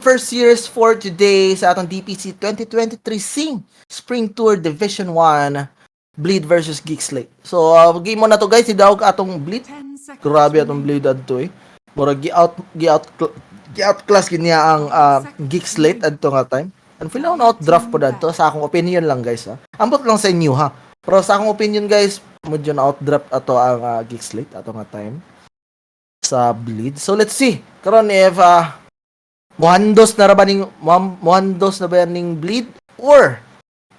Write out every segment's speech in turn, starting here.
First series for today sa atong DPC 2023 Sing Spring Tour Division 1, Bleed versus Geek Slate. So, game mo na to, guys, idaog atong Bleed. Grabe atong Bleed adto eh. Murag gi out class gid niya ang Geek Slate adto nga time. And feel na out draft po adto sa akong opinion lang, guys, ha. Ambot lang sa inyo, ha. Pero sa akong opinion, guys, medyo na out draft ato ang Geek Slate ato nga time sa Bleed. So let's see. Karon if muhandos na ra ba ning muhandos na ba ning Bleed or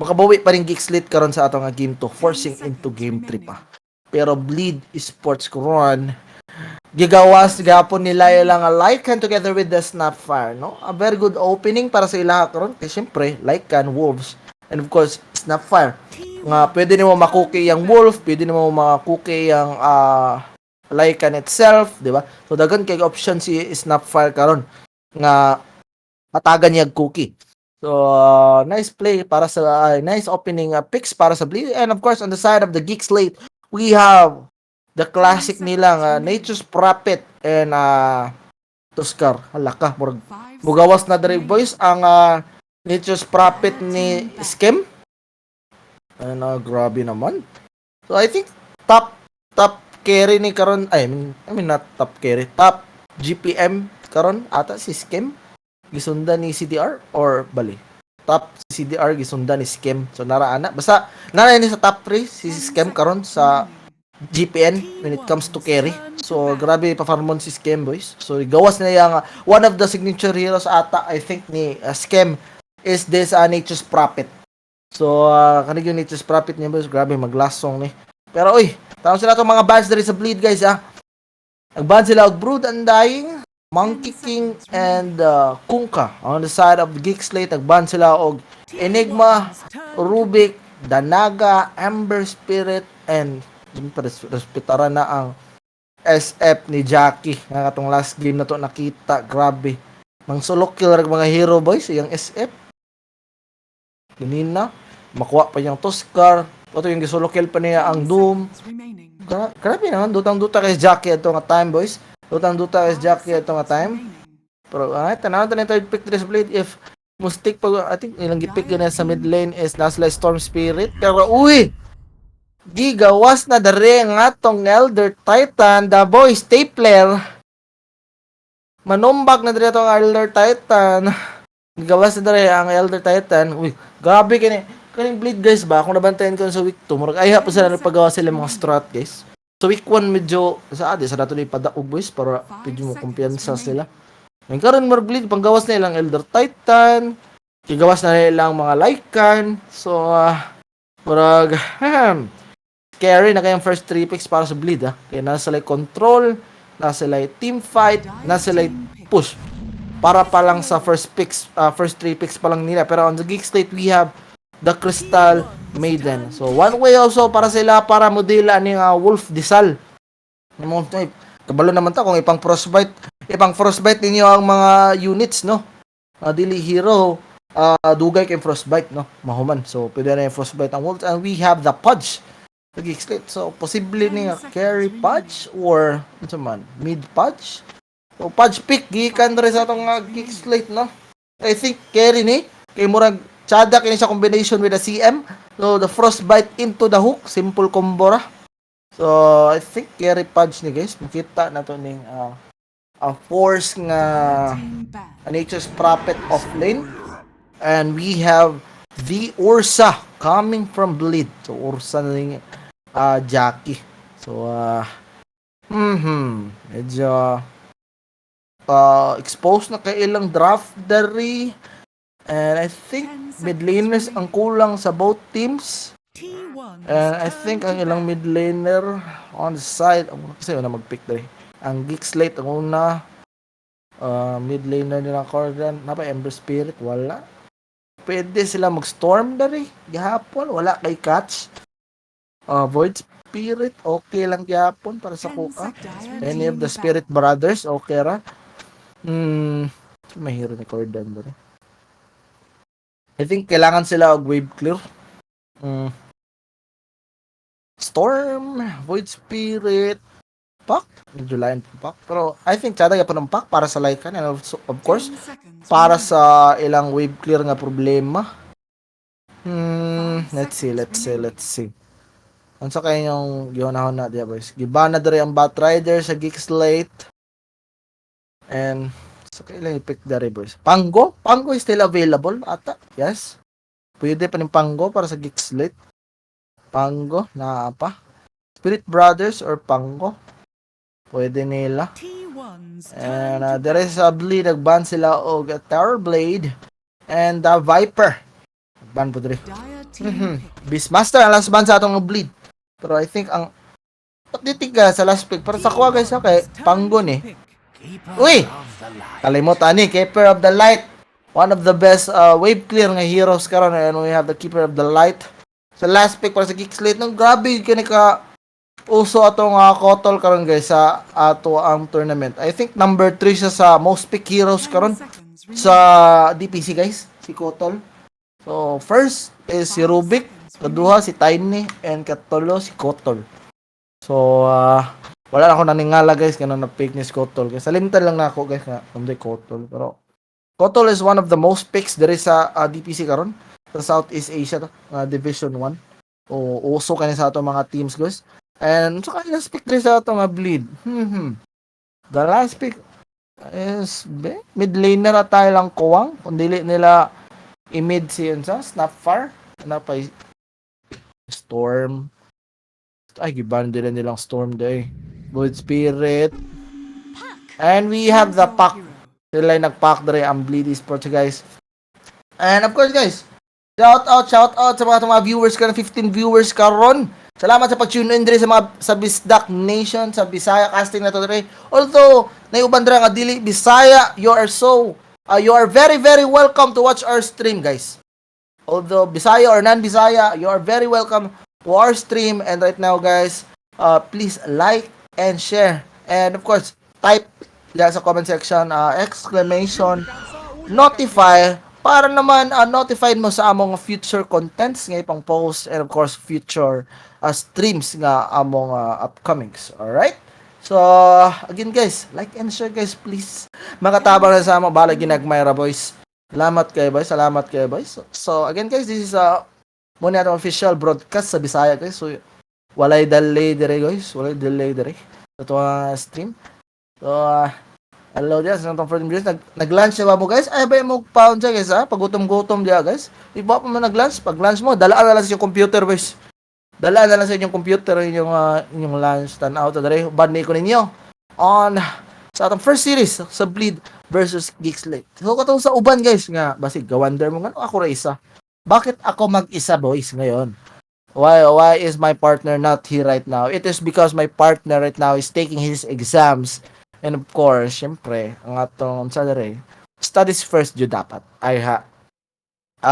makabawi pa rin Geek Slate karon sa atong nga game 2, forcing into game 3 pa. Pero Bleed Esports karon gigawas gapon nila ilang Lycan together with the Snapfire, no? A very good opening para sa ilaha karon kay syempre Lycan, Wolves, and of course Snapfire. Nga pwede nimo makuki ang Wolf, pwede nimo makuki ang Lycan itself, di ba? So daghan kay option si Snapfire karon nga hatagan niya cookie. So nice play para sa nice opening picks para sa Bleed. And of course, on the side of the Geek Slate, we have the classic nila nga Nature's Prophet and Tuskar. Hala ka, murag mugawas na diri, boys, ang Nature's Prophet ni Skem. Ano, grabe naman. So I think top top carry ni karon, I mean not top carry, top GPM karon ata si Skem, gisundan ni CDR or bali. Top si CDR, gisundan ni Skem. So nara ana, basta nara ni sa top 3 si Skem karon sa GPN when it comes to carry. So grabe pa farmon si Skem, boys. So gawas na yang one of the signature heroes ata, I think, ni Skem is this Nature's Prophet. So kanig yung Nature's Prophet niya, boys, grabe maglasong ni. Pero uy, tawag sila itong mga bans diri sa Bleed, guys, ah. Nagban sila og Brood Undying, Monkey King and Kunkka. On the side of Geek Slate, nagban sila og Enigma, Rubik, Danaga, Ember Spirit, and siyempre, respetaran na ang SF ni Jackie. Nga katong last game na to nakita, grabe. Mang solo kill rag mga hero, boys, iyang SF. Ganina, makuha pa niyang Tuskar. Ito yung solo kill pa niya ang Doom. Grabe naman, dutang duta kay Jackie ato nga time, boys. Dutang duta kay Jackie ato nga time. Pero ay, tanaw ta third pick diri sa Blade if mustik pag I think ilang gipick na sa mid lane is nasa Storm Spirit. Pero uy, gigawas na dere ang atong Elder Titan, the boy Stapler. Manumbag na dere atong Elder Titan. Gigawas na dere ang Elder Titan. Uy, grabe kini. Kaning Bleed, guys, ba? Kung nabantayan ko sa week 2, murag ayha pa sila nagpagawa sila mga strat, guys. So week 1 medyo sa adi sa nato ni padaog, boys, para medyo mo kumpiyansa sila. Ngayon karon murag Bleed panggawas na ilang Elder Titan, gigawas na ilang mga Lycan. So murag scary na kayong first three picks para sa Bleed ah. Kaya nasa like control, nasa like team fight, nasa like push. Para pa lang sa first picks, first three picks pa lang nila. Pero on the Geek Slate, we have the Crystal Maiden. So one way also para sila para modela ni Wolf Disal. Mo kabalo naman ta kung ipang frostbite ninyo ang mga units, no. Dili hero, dugay kay frostbite, no, mahuman. So pwede na yung frostbite ang Wolves and we have the Pudge. The Geek Slate. So posible ni nga carry Pudge or unsa man, mid Pudge. So Pudge pick gikan diri sa atong Geek Slate, no. I think carry ni kay murag tsada kini sa combination with the CM. So the frostbite into the hook, simple combo ra. So I think carry Pudge ni, guys. Makita na to ning a force nga a Nature's Prophet off lane. And we have the Ursa coming from Bleed. So Ursa na ning Jackie. So medyo exposed na kay ilang draft diri. And I think mid laners ang kulang sa both teams. And I think ang ilang mid laner on the side, ang una kasi una mag-pick diri. Ang Geek Slate ang una mid laner nila Corgan, napa Ember Spirit, wala. Pwede sila mag-storm diri gihapon, wala kay catch. Void Spirit, okay lang gihapon para sa kuka. Any of the Spirit Brothers, okay ra. May hero ni Cordan diri. I think kailangan sila og wave clear. Storm, Void Spirit, Puck. Medyo lain pong Puck. Pero I think tsada gyapon ang Puck para sa Lycan and also, of course, para sa ilang wave clear nga problema. Let's see, let's see, let's see. Unsa kay inyong gihunahon na diya, boys? Giban na diri ang Batrider sa Geek Slate. And sa kailang i-pick diri, boys? Pango? Pango is still available ata. Yes. Pwede pa ning Pango para sa Geek Slate. Pango naa pa. Spirit Brothers or Pango. Pwede nila. And diri sa Bleed, nagban sila og Terrorblade and Viper. Ban po diri. Beastmaster ang last ban sa atong Bleed. Pero I think ang pagditig ka sa last pick para sa kuha, guys, kay Pango ni. Uy! Kalimot ani, Keeper of the Light. One of the best wave clear nga heroes karon, and we have the Keeper of the Light sa last pick para sa Geek Slate. Nung grabe kini ka uso atong Kotol karon, guys, sa ato ang tournament. I think number 3 siya sa most pick heroes karon sa DPC, guys, si Kotol. So first is si Rubik, kaduha si Tiny, and katulo si Kotol. So wala na ako naningala, guys, kano na pick ni si Kotol. Kaya salimtan lang na ako, guys, nga kundi Kotol, pero Kotol is one of the most picks diri sa DPC karon sa Southeast Asia to, Division 1. O uso kani sa ato mga teams, guys. And so kaya last pick diri sa ato nga Bleed. The last pick is be, mid laner at tayo lang kuwang kung dili nila i-mid si unsa Snapfire na pa Storm. Ay, giban nila nilang Storm day. Void Spirit. And we have the Puck. Sila yung nag-pack diri ang Bleed Esports, guys. And of course, guys, shout out sa mga viewers karon, 15 viewers karon. Salamat sa pag-tune in diri sa mga sa Bisdak Nation, sa Bisaya casting na to diri. Although naiuban diri nga dili Bisaya, you are very very welcome to watch our stream, guys. Although Bisaya or non-Bisaya, you are very welcome to our stream. And right now, guys, please like and share. And of course, type diyan sa comment section, exclamation notify para naman notified mo sa among future contents nga ipang post and of course future streams nga among upcomings. Alright? So, again, guys, like and share, guys, please. Makatabang na sa among balag ginagmay ra, boys. Salamat kayo, boys. Salamat kayo, boys. So again, guys, this is muna atong official broadcast sa Bisaya, guys. So, walay delay dire, guys. Walay delay dire sa ito stream. So, hello diyan sa atong first viewers. Nag-lunch na ba mo, guys? Ay, ba mo pound siya, guys, ha? Pagutom-gutom diya, guys. Di ba pa mo nag-lunch? Pag lunch mo, dalaan na lang sa inyong computer, boys. Dalaan na lang sa inyong computer inyong lunch. Tan-aw ta dere. Ban ko ninyo on sa atong first series sa Bleed versus Geek Slate. So katong sa uban, guys, nga basig ga-wonder mo ngano ako ra isa. Bakit ako mag-isa, boys, ngayon? Why is my partner not here right now? It is because my partner right now is taking his exams. And of course, syempre, ang atong salary, studies first jud dapat. Ay ha,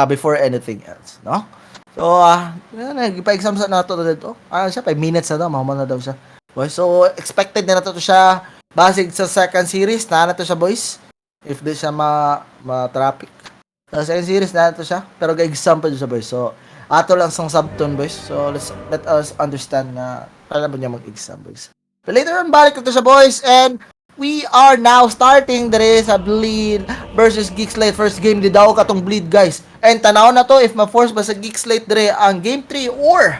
before anything else, no? So, nagpa-exam sa nato dito. Ah, siya, 5 minutes na daw, mahuman na daw siya. Boys, so, expected na nato to siya basig sa second series, na to siya, boys. If di siya ma-traffic. Sa second series na to siya, pero ga-exam pa siya, boys. So, ato lang sang sabton, boys. So, let us understand na para ba niya mag-exam, boys. But later on, balik na to siya, boys. And we are now starting dere sa Bleed versus Geek Slate. First game, di daw katong Bleed, guys. And tanaw na to if ma-force ba sa Geek Slate dere ang game 3 or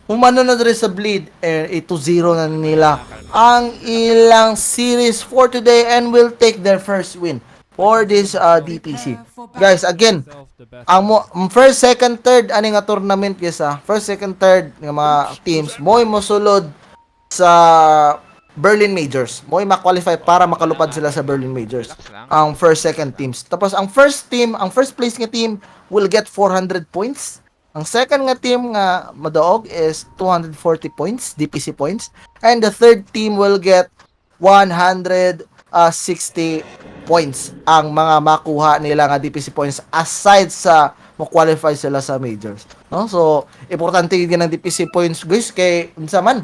humano na dere sa Bleed and 8-0 na nila ang ilang series for today and will take their first win for this DPC. Guys, again, ang mo ang first, second, third ani nga tournament, guys, ah. First, second, third nga mga teams mo'y mosulod sa Berlin Majors. Mo'y ma-qualify para makalupad sila sa Berlin Majors. Relax lang. Ang first, second teams. Tapos ang first team, ang first place nga team will get 400 points. Ang second nga team nga madaog is 240 points, DPC points. And the third team will get 160 points ang mga makuha nila nga DPC points aside sa mo qualify sila sa majors. No? So, importante yun ng DPC points, guys, kay unsa man.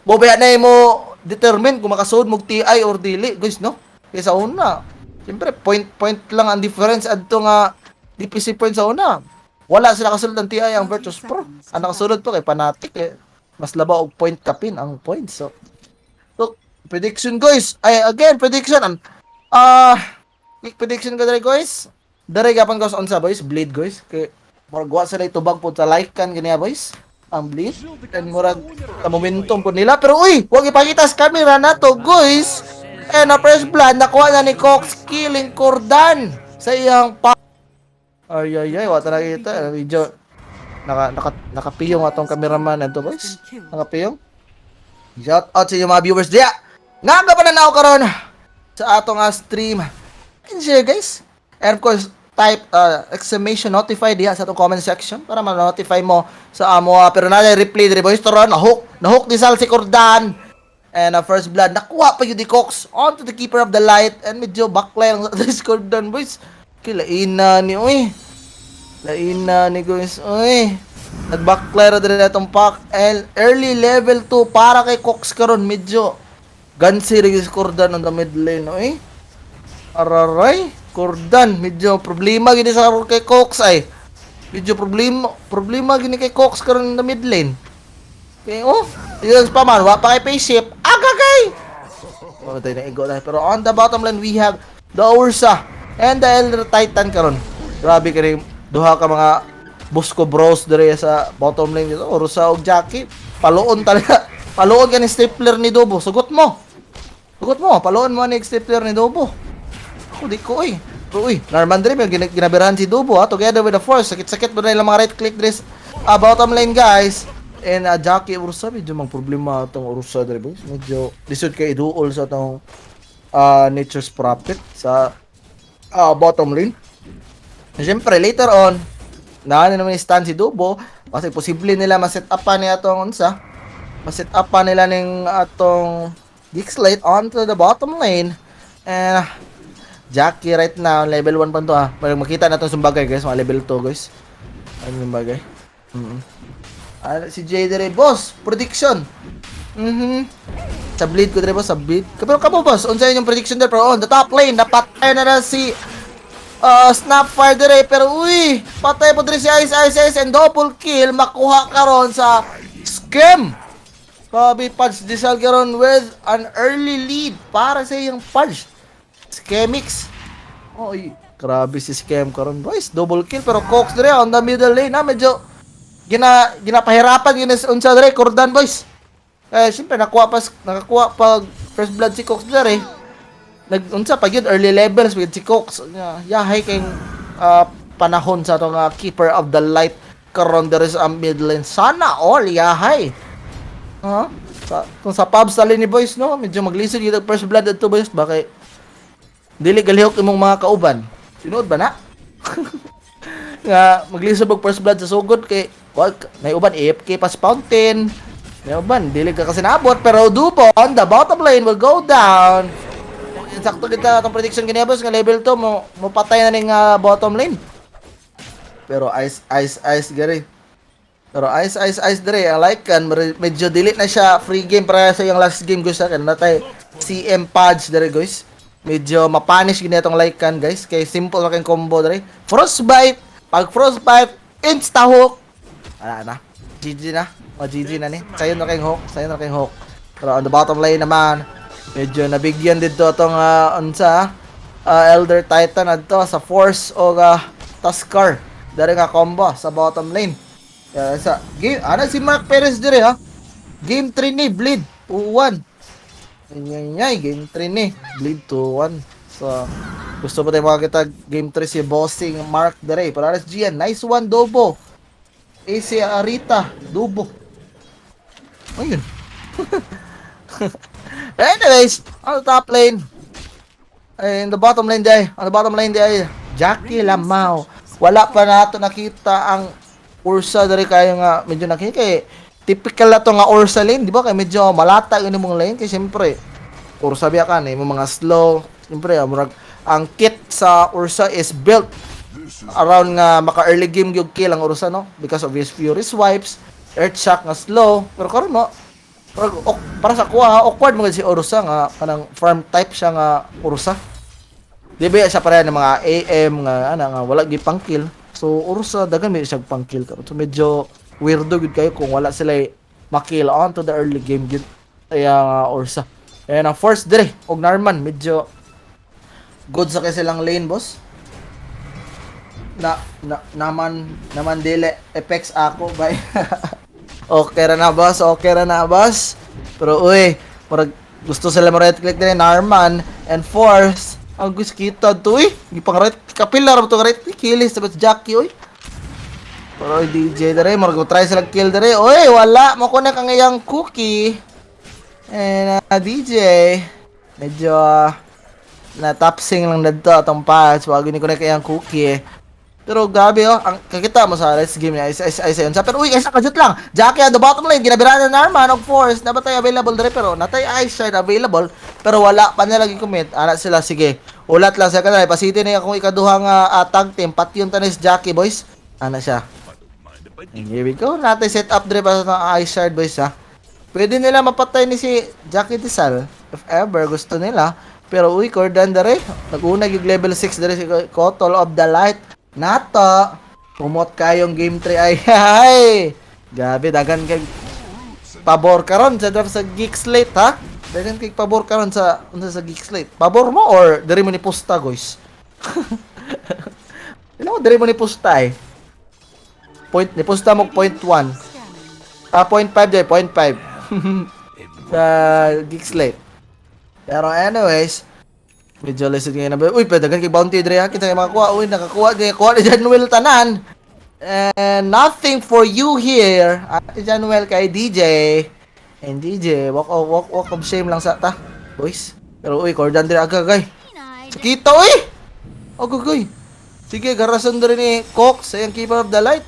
Mo ba na mo determine kung makasuod mo TI or dili, guys, no? Kay sa una, siyempre point point lang ang difference adto nga DPC points sa una. Wala sila kasulod ng TI ang Virtus Pro. Ang nakasulod po kay Fnatic eh. Mas labaw og point kapin ang points. So, Prediction, guys. Ay, again, prediction. Quick prediction ko dere, guys. Dere gapon guys unsa, boys, Bleed, guys. Kay murag wa sila tubag po sa Lycan ganiya, boys. Ang Bleed and murag sa momentum po nila. Pero uy, wag ipakita sa camera na to, guys. And na first blood nakuha na ni Cox, killing Cordan sa iyang pa. Ay ay ay, wa talaga kita. Medyo nakapiyong atong cameraman nito, boys. Nakapiyong. Shout out sa inyong mga viewers diya. Nga pa na nao karon sa atong stream. And share, guys. And of course, type !notify diha sa atong comment section para ma-notify mo sa amo. Pero na replay diri, boys, turon na hook, na hook ni Sal si Cordan. And first blood nakuha pa yun ni Cox onto the Keeper of the Light and medyo backline lang sa Cordan, boys. Kilaina ni, uy. Laina ni, guys. Uy. Nag-backline ra diri atong pack. And early level 2 para kay Cox karon, medyo Gansi rin si Cordan on the mid lane, uy. Araray, Cordan, medyo problema gini sa kay Cox ay. Medyo problema, problema gini kay Cox karon in the mid lane. Okay, oh, yun pa man, wa pa kay phase shift. Agagay! Oh, tayo na igo na. Pero on the bottom lane, we have the Ursa and the Elder Titan karon. Grabe ka rin, duha ka mga Busco Bros dire sa bottom lane dito. Ursa og Jackie. Paluon talaga. Paluon ka ni stapler ni Dobo. Sugot mo. Sugot mo. Paluon mo ni stapler ni Dobo. Ako di ko oy. Pero uy, Norman Dream, yung ginabirahan si Dubo ha, together with the Force. Sakit-sakit mo na ilang mga right click this bottom lane, guys. And Jackie Ursa, medyo mang problema atong Ursa dre, boys. Medyo lisod kay iduol sa atong Nature's Prophet sa bottom lane. And siyempre, later on, na naman ni stun si Dubo kasi posible nila ma-set up pa niya atong unsa. Ma-set up pa nila ning atong Geek Slate onto the bottom lane. And Jackie right now, level 1 pa to ah. Parang makita na itong sumbagay, guys, mga level 2, guys. Ano yung bagay? Ah, si Jay dire, boss, prediction. Sa Bleed ko dire, boss, sa Bleed. Pero kamo, boss, unsa inyong prediction there? Pero on the top lane, napatay na na si Snapfire dire, pero uy, patay po dire si Ice Ice Ice and double kill makuha karon sa Scam. Grabe, Pudge Disal karon with an early lead para sa iyang Pudge. Schemix. Oy, grabe si Scam karon, boys. Double kill, pero Cox dire on the middle lane na medyo ginapahirapan gina unsa dire Cordan, boys. Eh siyempre nakakuha pag first blood si Cox dire. Nag unsa pa gyud, early levels with si Cox. Yahay kay panahon sa atong Keeper of the Light karon dire sa mid lane. Sana all yahay. Ha? Kung sa pubs tali ni boys, no, medyo maglisod gyud ang first blood adto, boys, bakit dili galihok imong mga kauban. Tinuod ba na? Nga maglisod og first blood sa sugod kay wag may uban AFK pa sa fountain. May uban dili ka kasi naabot, pero Dubo on the bottom lane will go down. Sakto kita atong prediction kini, boss, nga level 2 mo mo patay na ning bottom lane. Pero Ice Ice Ice gari. Pero Ice Ice Ice dire, I like kan medyo dili na siya free game para sa yung last game, guys, kan natay CM Pudge dire, guys. Medyo mapunish gini atong Lycan, guys, kay simple ra kay combo dire. Frostbite, pag Frostbite, insta hook. Wala na. GG na. O GG na ni. Sayon na kayong hook, sayon na kayong hook. Pero on the bottom lane naman, medyo nabigyan dito atong unsa Elder Titan adto sa Force o Tuskar. Dari nga combo sa bottom lane. Sa game ana si Mark Perez dire ha. Game 3 ni Bleed 2-1. Ay, game 3 ni Bleed 2-1. So gusto pa tayo makakita game 3 si Bossing Mark dire. Pero RSG yan, nice one, Dobo. AC Arita, Dubo. Ayun. Anyways, on the top lane, in the bottom lane day, on the bottom lane day, Jackie Lamau. Wala pa nato nakita ang Ursa diri kayo nga medyo nakita kay typical na to nga Ursa lane, di ba? Kay medyo malata yun imong lane kay siyempre Ursa biya ka na imong mga slow. Siyempre, murag ang kit sa Ursa is built around nga maka early game gyud kill ang Ursa, no, because of his Fury Swipes, Earth Shock nga slow. Pero karon mo murag, ok, para sa kuha, awkward mo si Ursa nga kanang farm type siya nga Ursa. Di ba siya pareha ng mga AM nga ana nga wala gyud pang kill. So Ursa daghan may siya pang kill karon. So medyo weirdo gyud kayo kung wala sila makill on to the early game gyud kaya nga Ursa. And ang Force dire og Narman, medyo good sa kay silang lane, boss. Na naman naman dili effects ako bay. Okay ra na, boss, okay ra na, boss. Pero uy, murag gusto sila mo right click dire, Narman and Force. Ang gusto kita to eh. Gipang right kapila ra to, right click kill sa Jackie, oy. Pero oy, DJ dire, murag try sila kill dire. Oy, wala mo ko na kang iyang cookie. And DJ medyo na tapsing lang dito atong patch. Wag ni ko na kayang cookie. Pero grabe oh, ang kakita mo sa last game niya is yun. Sa pero uy, isa kajut lang. Jackie on the bottom lane, ginabira na Narman og Force, na batay available dire, pero natay Ice Shard available pero wala pa nila gi-commit. Ana sila, sige. Ulat lang sa kanila, pasiti na akong ikaduha nga tag team, patyon tanis Jackie, boys. Ana siya. And here we go. Natay set up dire pa sa Ice Shard, boys, ha. Pwede nila mapatay ni si Jackie Desal if ever gusto nila. Pero uy, Cordan dere. Nag-una yung level 6 dere si Kotol of the Light. Nato. Pumot kayong game 3 ay. Ay. Grabe, dagan kay pabor karon sa draft sa Geek Slate, ha. Dagan kay pabor karon sa unsa sa Geek Slate. Pabor mo or diri mo ni pusta, guys? Alam mo diri mo ni pusta eh. Point ni pusta mo point 1. Ah, point 5 dyan, point 5 sa Geek Slate. Pero anyways, medyo lisod ngayon na. Uy, pwede kay bounty dre ha. Kita kay makakuha. Uy, nakakuha. Di, kuha ni Januel tanan. And nothing for you here. Ate Januel kay DJ. And DJ, walk of shame lang sa ta, boys. Pero uy, Cordan dire agagay. Sakita, uy! Agagay. Sige, garason diri ni Cox, sayang Keeper of the Light.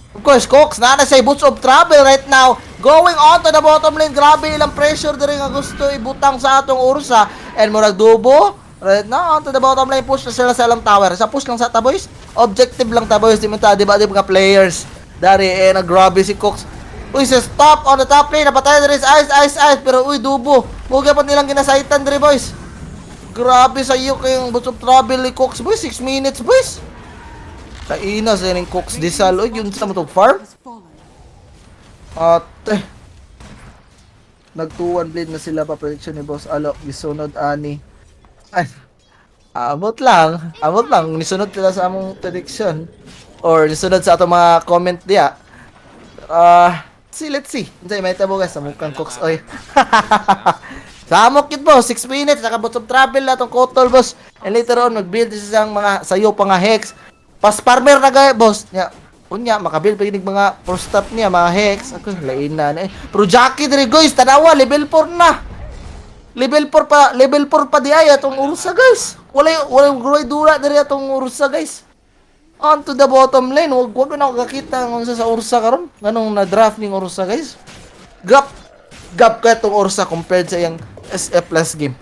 Of course, Cox, na sa Boots of Travel right now. Going on to the bottom lane. Grabe ilang pressure diri nga gusto ibutang sa atong Ursa. And murag dubo. Right now, on to the bottom lane. Push na sila sa ilang tower. Sa push lang sa ta, boys. Objective lang ta, boys. Di mo ta, di ba, di mga players. Dari, eh, naggrabe si Cox. Uy, sa stop on the top lane. Napatay diri sa Ice, Ice, Ice. Pero uy, dubo. Muga pa nilang ginasaitan diri, boys. Grabe sa iyo kayong Boots of Travel ni Cox, boys. 6 minutes, boys. Kaina sa ning Cox Disal. Uy, yun sa mo farm. Ate. Nag 2-1 bleed na sila pa prediction ni Boss Alok. Gisunod ani. Ay, amot lang. Amot lang. Nisunod sila sa among prediction. Or nisunod sa atong mga comment diya. Ah, see, let's see. Unsay may tabo, guys, sa mukhang Cox oy. Samok yun, boss, 6 minutes, naka Boots of Travel na itong Kotol, boss. And later on, mag-build siya mga sayo pa nga Hex. Pas farmer na gaya, boss. Nya, unya, makabuild pa yun mga pro stop niya, mga Hex. Ako, lain na na eh. Pero Jackie dire, guys, tanawa, level 4 na. Level 4 pa, level 4 pa di ay atong Ursa, guys. Wala yung dura diri atong Ursa, guys. On to the bottom lane. Wag na ako kakita ng unsa sa Ursa karon. Ganong na draft ning Ursa, guys. Gap gap ka itong Ursa compared sa iyang SF last game.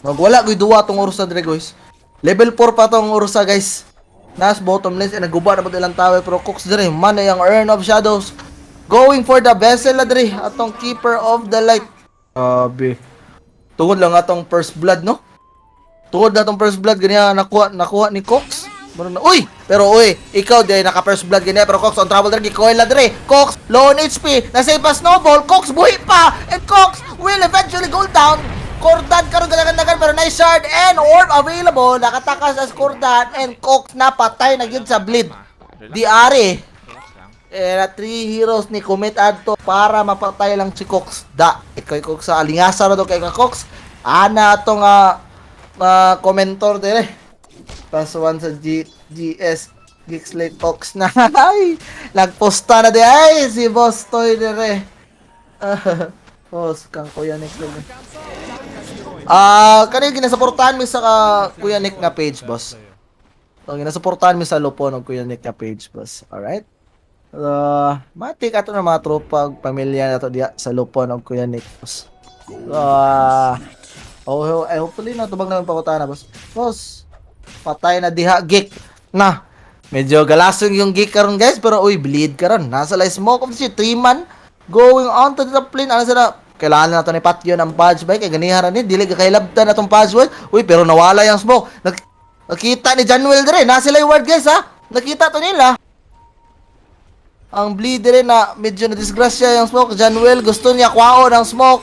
Magwala ko'y duwa tong Ursa dire, guys. Level 4 pa tong Ursa, guys. Nas bottom lane eh, naguba na ba ilang tower, pero Cooks dire man na yung Urn of Shadows. Going for the vessel na dire atong Keeper of the Light. Grabe. Tungod lang atong first blood, no? Tungod na atong first blood ganyan nakuha ni Cox. Mura na, uy! Pero uy, ikaw di naka first blood ganyan, pero Cox on trouble dire, gikoil na dire. Cox low on HP, nasa pa snowball, Cox buhi pa and Cox will eventually go down. Cordan karon ganagan pero nice shard and orb available. Nakatakas as Cordan and Cox napatay na gyud sa bleed. Di ari. Relax lang. Eh, na three heroes ni commit adto para mapatay lang si Cox. Da, ikaw Cox sa alingasa ra do kay ka Cox. Ana atong commentor dire. Plus one sa G GS Geek Slate Cox na. Ay, nagposta na di ay si Boss Toy dire. Boss kang Kuya Nick lang. Ah, kani ginasuportahan mi sa Kuya Nick nga page, boss. So, ginasuportahan mi sa Lupon og Kuya Nick nga page, boss. Alright? Matik ato na mga tropa ug pamilya nato diya sa Lupon og Kuya Nick, boss. Oh, eh, hopefully natubag naman pangutana, boss. Boss, patay na diha geek. Na. Medyo galasong yung geek karon, guys, pero uy, bleed karon. Nasa la smoke of the three man going on to the top lane. Ano sila? Kailangan na to ni Patyo ng patch ba kay ganiha ra ni dili ka kailabtan na tong password. Uy, pero nawala yung smoke. Nakita ni Januel dire, nasa sila yung ward, guys, ha. Nakita to nila. Ang bleed dire na medyo na disgrasya yung smoke. Januel gusto niya kwaon ang smoke.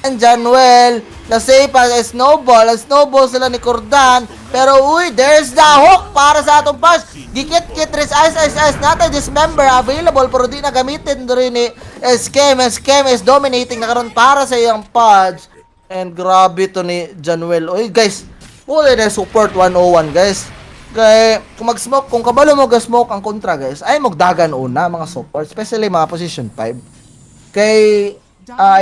And Januel, na-save pa sa snowball. Ang snowball sila ni Cordan. Pero uy, there's the hook para sa atong pass. Gikit-kit, res ice, ice, ice. Natay dismember available pero di na gamitin rin ni Skem. Skem is dominating na karon para sa iyang Pudge. And grabe to ni Januel. Uy, guys, wala na support 101, guys. Kay kung mag-smoke, kung kabalo mo ga-smoke ang kontra, guys, ay magdagan una mga support, especially mga position 5. Kay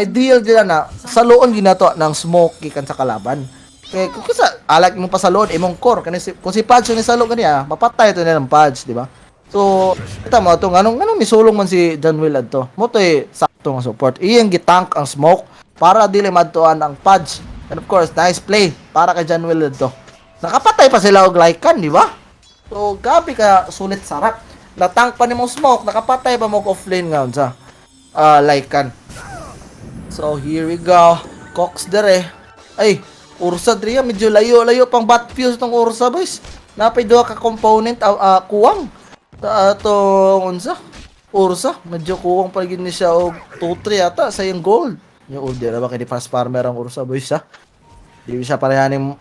ideal dila na saluon ginato ng smoke gikan sa kalaban. Kay kung sa alak mo pasaluon imong core kani si, kung si Pudge ni salo kaniya, mapatay to nila ng Pudge, di ba? So, kita mo to nganong nganong misulong man si John Will adto. Mo to eh, sakto nga support. Iyang gitank ang smoke para dili madtuan ang Pudge. And of course, nice play para kay John Will adto. Nakapatay pa sila og Lycan, di ba? So, gabi ka sulit sarap. Natank pa nimo smoke, nakapatay pa mo off lane nga unsa. Lycan. So, here we go. Cox dere. Ay, Ursa dre, medyo layo-layo pang bat fuse tong Ursa, boys. Napay duha ka component kuwang. Sa atong unsa? Ursa, medyo kuwang pa gid ni siya og 2-3 yata sa iyang gold. Yung old ba kay di fast farmer ang Ursa, boys, ha. Di siya parehaning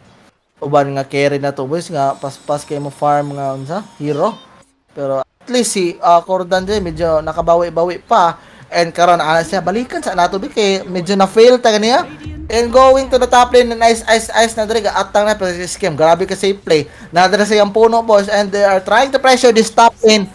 uban nga carry na to, boys, nga paspas kay mo farm nga unsa hero. Pero at least si Cordan din medyo nakabawi-bawi pa and karon ana siya balikan sa nato bi kay medyo na fail ta ganiya. And going to the top lane, nice ice ice na diri atang na pero si Skim, grabe ka safe play. Nadara sa iyang puno, boys, and they are trying to pressure this top lane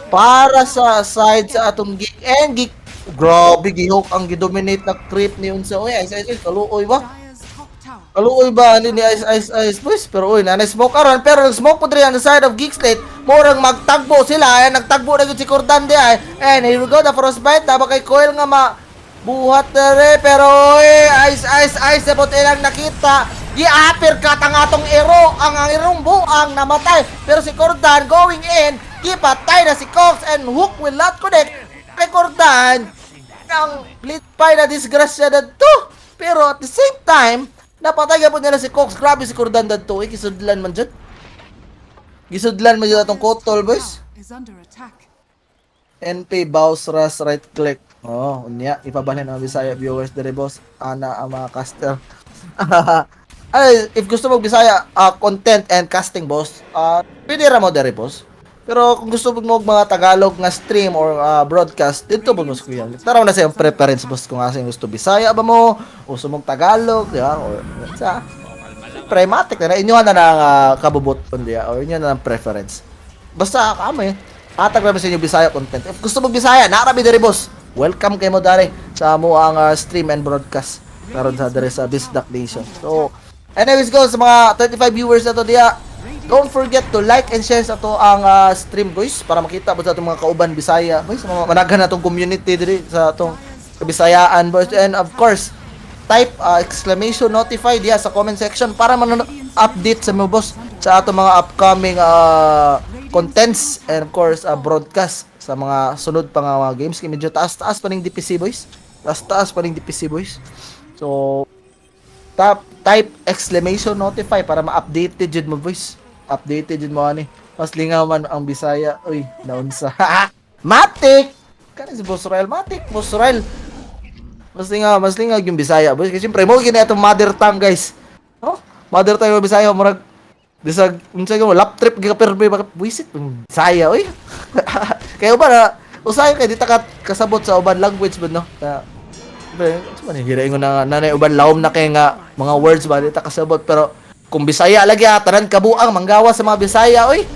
para sa side sa atong Geek and Geek. Grabe gihok ang gidominate na creep ni unsa. Oy, ice ice ice, kaluoy ba? Dire's top tower. Kaluoy ba ani ni Ice Ice Ice, boys? Pero uy, nanay smoke aron pero nag-smoke po diri on the side of Geek Slate. Murang magtagbo sila. Ayan, nagtagbo na gyud si Cordan di ay. And here we go, the frostbite. Tama kay Coil nga ma buhat dere pero uy, Ice Ice Ice na ilang nakita. Gi-uppercut ang atong ero, ang erong buang namatay. Pero si Cordan going in, gipatay na si Cox and hook will not connect kay Cordan. Ang bleed pie na disgrasya dadto. Pero at the same time, napatay po nila si Cox. Grabe si Cordan dadto. Eh, gisudlan man dyan. Gisudlan man dyan atong kotol, boys. Is under attack. NP bounce rush right click. Oh, unya ipabalhin ang Bisaya viewers dire, boss. Ana ang mga caster. Ay, if gusto mo Bisaya content and casting, boss, pwede ra mo dire, boss. Pero kung gusto mo mga Tagalog nga stream or broadcast, dito mo mas kuya. Taraw na sa iyong preference, boss, kung asa yung gusto, Bisaya ba mo, gusto mong Tagalog, di ba? Or sa Prematic na inyo na ng kabubuton diya or inyo na ng preference. Basta kami, atag naman sa inyo Bisaya content. If gusto mo Bisaya, narabi diri, boss. Welcome kay mo dere sa amo ang stream and broadcast karon sa dere sa Bisdak Nation. So, anyways, go sa mga 35 viewers na to diya. Don't forget to like and share sa to ang stream, guys, para makita po sa atong mga kauban Bisaya. Boys, mga managhan na tong community diri sa atong Kabisayaan, boys. And of course, type exclamation notify diya sa comment section para man update sa mo, boss, sa atong mga upcoming contents and of course broadcast sa mga sunod pa nga mga games. Kay medyo taas-taas pa ning DPC, boys. Taas-taas pa ning DPC, boys. So tap type exclamation notify para ma-updated jud mo, boys. Updated jud mo ani. Mas lingaw man ang Bisaya. Uy, naunsa. Matik! Kani si Boss Royal. Matik, Boss Royal. Mas lingaw yung Bisaya, boys. Kasi siyempre, mo gini atong mother tongue, guys. Oh, mother tongue yung Bisaya, murag bisag unsa ka mo lap trip gi ka perbe bakit buisit Bisaya, oy. Kaya ba na usahay kay di ta ka kasabot sa uban language ba, no? Kaya siyempre, unsa man hiraingon na nanay uban lawom na kay nga mga words ba di ta kasabot, pero kung Bisaya lagi ah, tanan kabuang manggawa sa mga Bisaya, oy.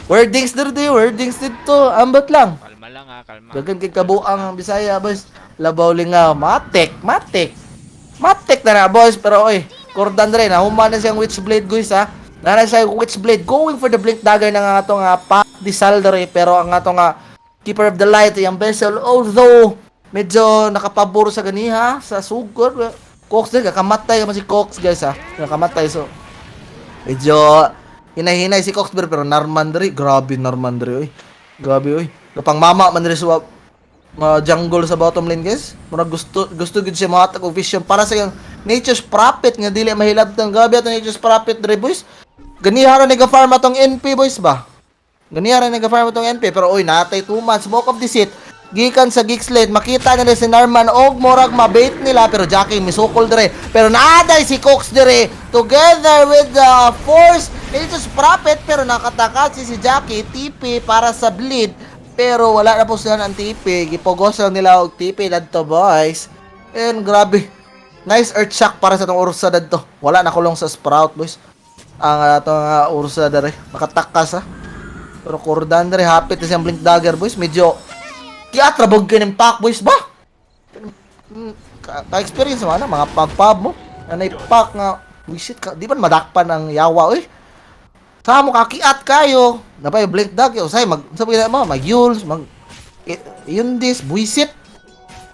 Wordings dito, wordings dito, ambot lang. Kalma lang ha, kalma. Dagan kay kabuang ang Bisaya, boys. Labaw lingaw, matik, matik. Matik na na, boys, pero oy, Cordan rin, nahuman na siyang Witchblade, guys, ha. Nana siya yung Witchblade going for the Blink Dagger ng atong pa Disaldere, pero ang atong Keeper of the Light, yung vessel, although medyo nakapabor sa ganiha sa sugod. Cox din, kakamatay naman si Cox, guys, ha. Nakamatay, so medyo hinay-hinay si Cox pero Narman diri, grabe Narman diri, oy. Grabe, oy. Kapang mama man diri sa mga jungle sa bottom lane, guys. Murag gusto gusto gid siya mahatag og vision para sa iyang Nature's Prophet nga dili mahilabtan. Grabe atong Nature's Prophet diri, boys. Ganiha ra ni farm atong NP, boys ba. Ganiha ra ni farm atong NP pero oy, natay 2 man smoke of deceit. Gikan sa Geek Slate, makita nila si Narman og murag mabait nila, pero Jackie misukol dire. Pero naaday si Cox dire together with the Force Nature's Prophet, pero nakataka si Jackie. TP para sa Bleed, pero wala na po sila ng TP. Gipugos lang nila og TP dadto, boys. And grabe. Nice Earth Shock para sa tong Ursa dadto. Wala na kulong sa Sprout, boys. Ang atong Ursa dere nakatakas ha. Pero Kordan dere, hapit na siyang Blink Dagger, boys. Medyo kiat rabog ka ng pack, boys ba? Ka-experience mo na mga pagpab mo. Anay pack nga wisit ka, di ba madakpan ang yawa oy. Sa mo kakiat kayo. Napay Blink Dagger usay mag sa mo mag Yules, mag yun this buisit.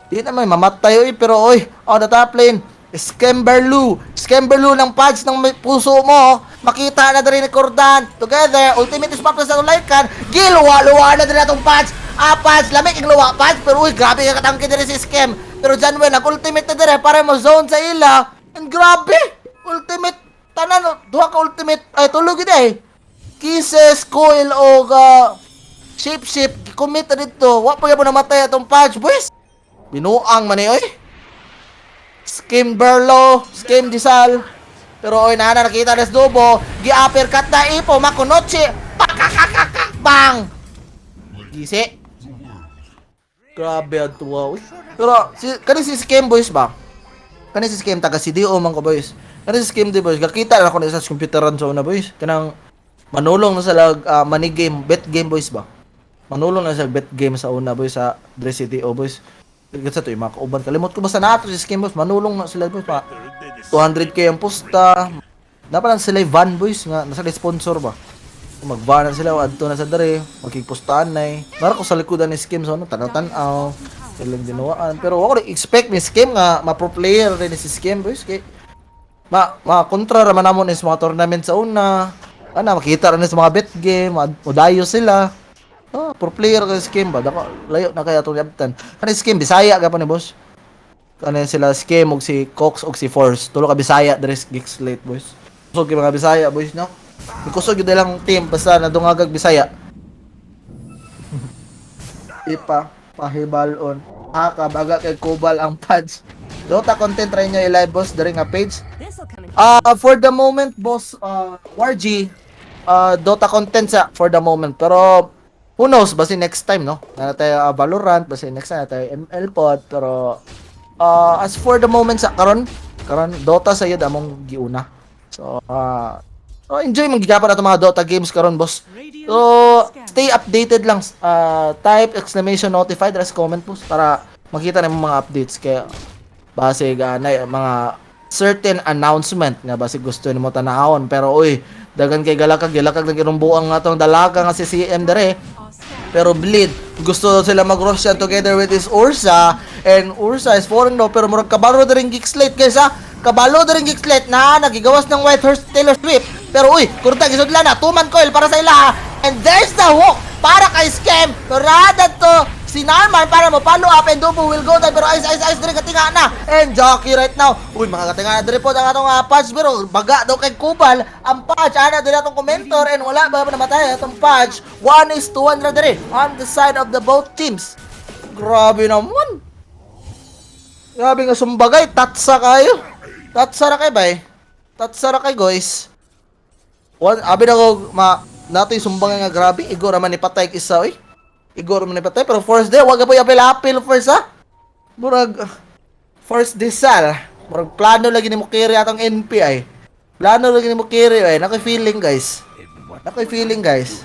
Di naman mamatay oy, pero oy, on the top lane, Skemberlu, Skemberlu ng pads ng puso mo. Makita na rin ni Kordan. Together, ultimate is pop sa Lycan. Giluwa-luwa na din atong pads. Ah, pads, lamig ang luwa, pads. Pero uy, grabe ka katangke din si Skem. Pero Janwen, nag-ultimate na dire para mo zone sa ila. And grabe, ultimate, tanan, duha ka ultimate, ay tulog yun eh. Kisses, Coil, o Shape Shift, commit na dito. Wa pa gyud namatay atong patch, boys. Binuang man eh, oy. Skim Berlo, Skim Disal. Pero oy, nana nakita na Dubo, gi-uppercut na ipo, Makunochi, pakakakakak, bang! Gisi. Grabe ang tuwa, uy. Pero, si, kani si Skim, boys ba? Kani si Skim, taga CDO man ko, boys. Kani si Skim di, boys, gakita na ako na sa computeran sa una, boys. Kanang, manulong na sa lag, money game, bet game, boys ba? Manulong na sa bet game sa una, boys, sa Dre CDO, boys. Sa to, yung mga kauban. Kalimot ko basta na ato si Skim, boys. Manulong na sila, boys. Mga 200K ang pusta. Dapat lang sila yung van, boys, nga nasa sponsor ba. Mag-van na sila, adto na sa dere, magkigpustahan na eh. Mara ko sa likodan ni Skim so ano, tanaw-tanaw, ilang dinuwaan. Pero ako expect ni Skim nga ma-pro player rin si Skim, boys. Kay, ma kontra raman namo ni sa mga tournament sa una. Ana makita ra ni sa mga bet game, modayo sila. Ah, pro player ka si Skim ba? Dako, layo na kaya itong yabtan. Kani si Skim, Bisaya ka pa ni boss. Kani sila Skim og si Cox og si Force. Tulo ka Bisaya dere sa Geek Slate, boys. Kusog yung mga Bisaya, boys, no? Kusog yun lang team basta nadungagag Bisaya. Ipa, pahibalon. Haka, baga kay Kubal ang pads. Dota content try nyo i-live, boss, diri nga page. This'll come in For the moment, boss, YG, Dota content sa for the moment. Pero, who knows, basta next time, no? Na tayo Valorant, basta next time na tayo ML pod. Pero, as for the moment sa karon, karon Dota sa yun among giuna. So, enjoy mong gigapon ato mga Dota games karon, boss. Radiant So, stay updated lang. Type exclamation notified res comment, boss, para makita na mga updates. Kaya, base na mga certain announcement nga base gusto nimo tanawon, pero uy, dagan kay galakag galakag ng girumbuang nga tong dalaga nga si CM dere. Are scanning. Pero Bleed, gusto sila mag-rush yan together with his Ursa, and Ursa is foreign daw, pero murag kabalo na rin Geek Slate, guys, ha. Kabalo na rin Geek Slate na nagigawas ng White Horse Taylor Swift. Pero uy, kurta gisudlan na two-man coil para sa ila, ha. And there's the hook para kay Scam. Pero to si Narman para mo follow up and Dubo will go down, pero ice ice ice diri katinga na and Jockey right now. Uy, mga katinga na diri po ang atong patch, pero baga daw kay Kubal ang patch ana diri atong commentor, and wala ba namatay atong patch. 1 is 200 diri on the side of the both teams. Grabe naman, grabe nga sumbagay. Tatsa kayo, tatsa ra kay bay, tatsa ra kay, guys. One, abi na ko ma nato yung sumbangay nga grabe igo ra man ni patay isa oy. Igo ra man ni patay, pero first day wag pa apil-apil first ha. Murag first disal. Murag plano lagi ni mo carry atong NP ay. Plano lagi ni mo carry ay. Nakoy feeling, guys. Nakoy feeling, guys.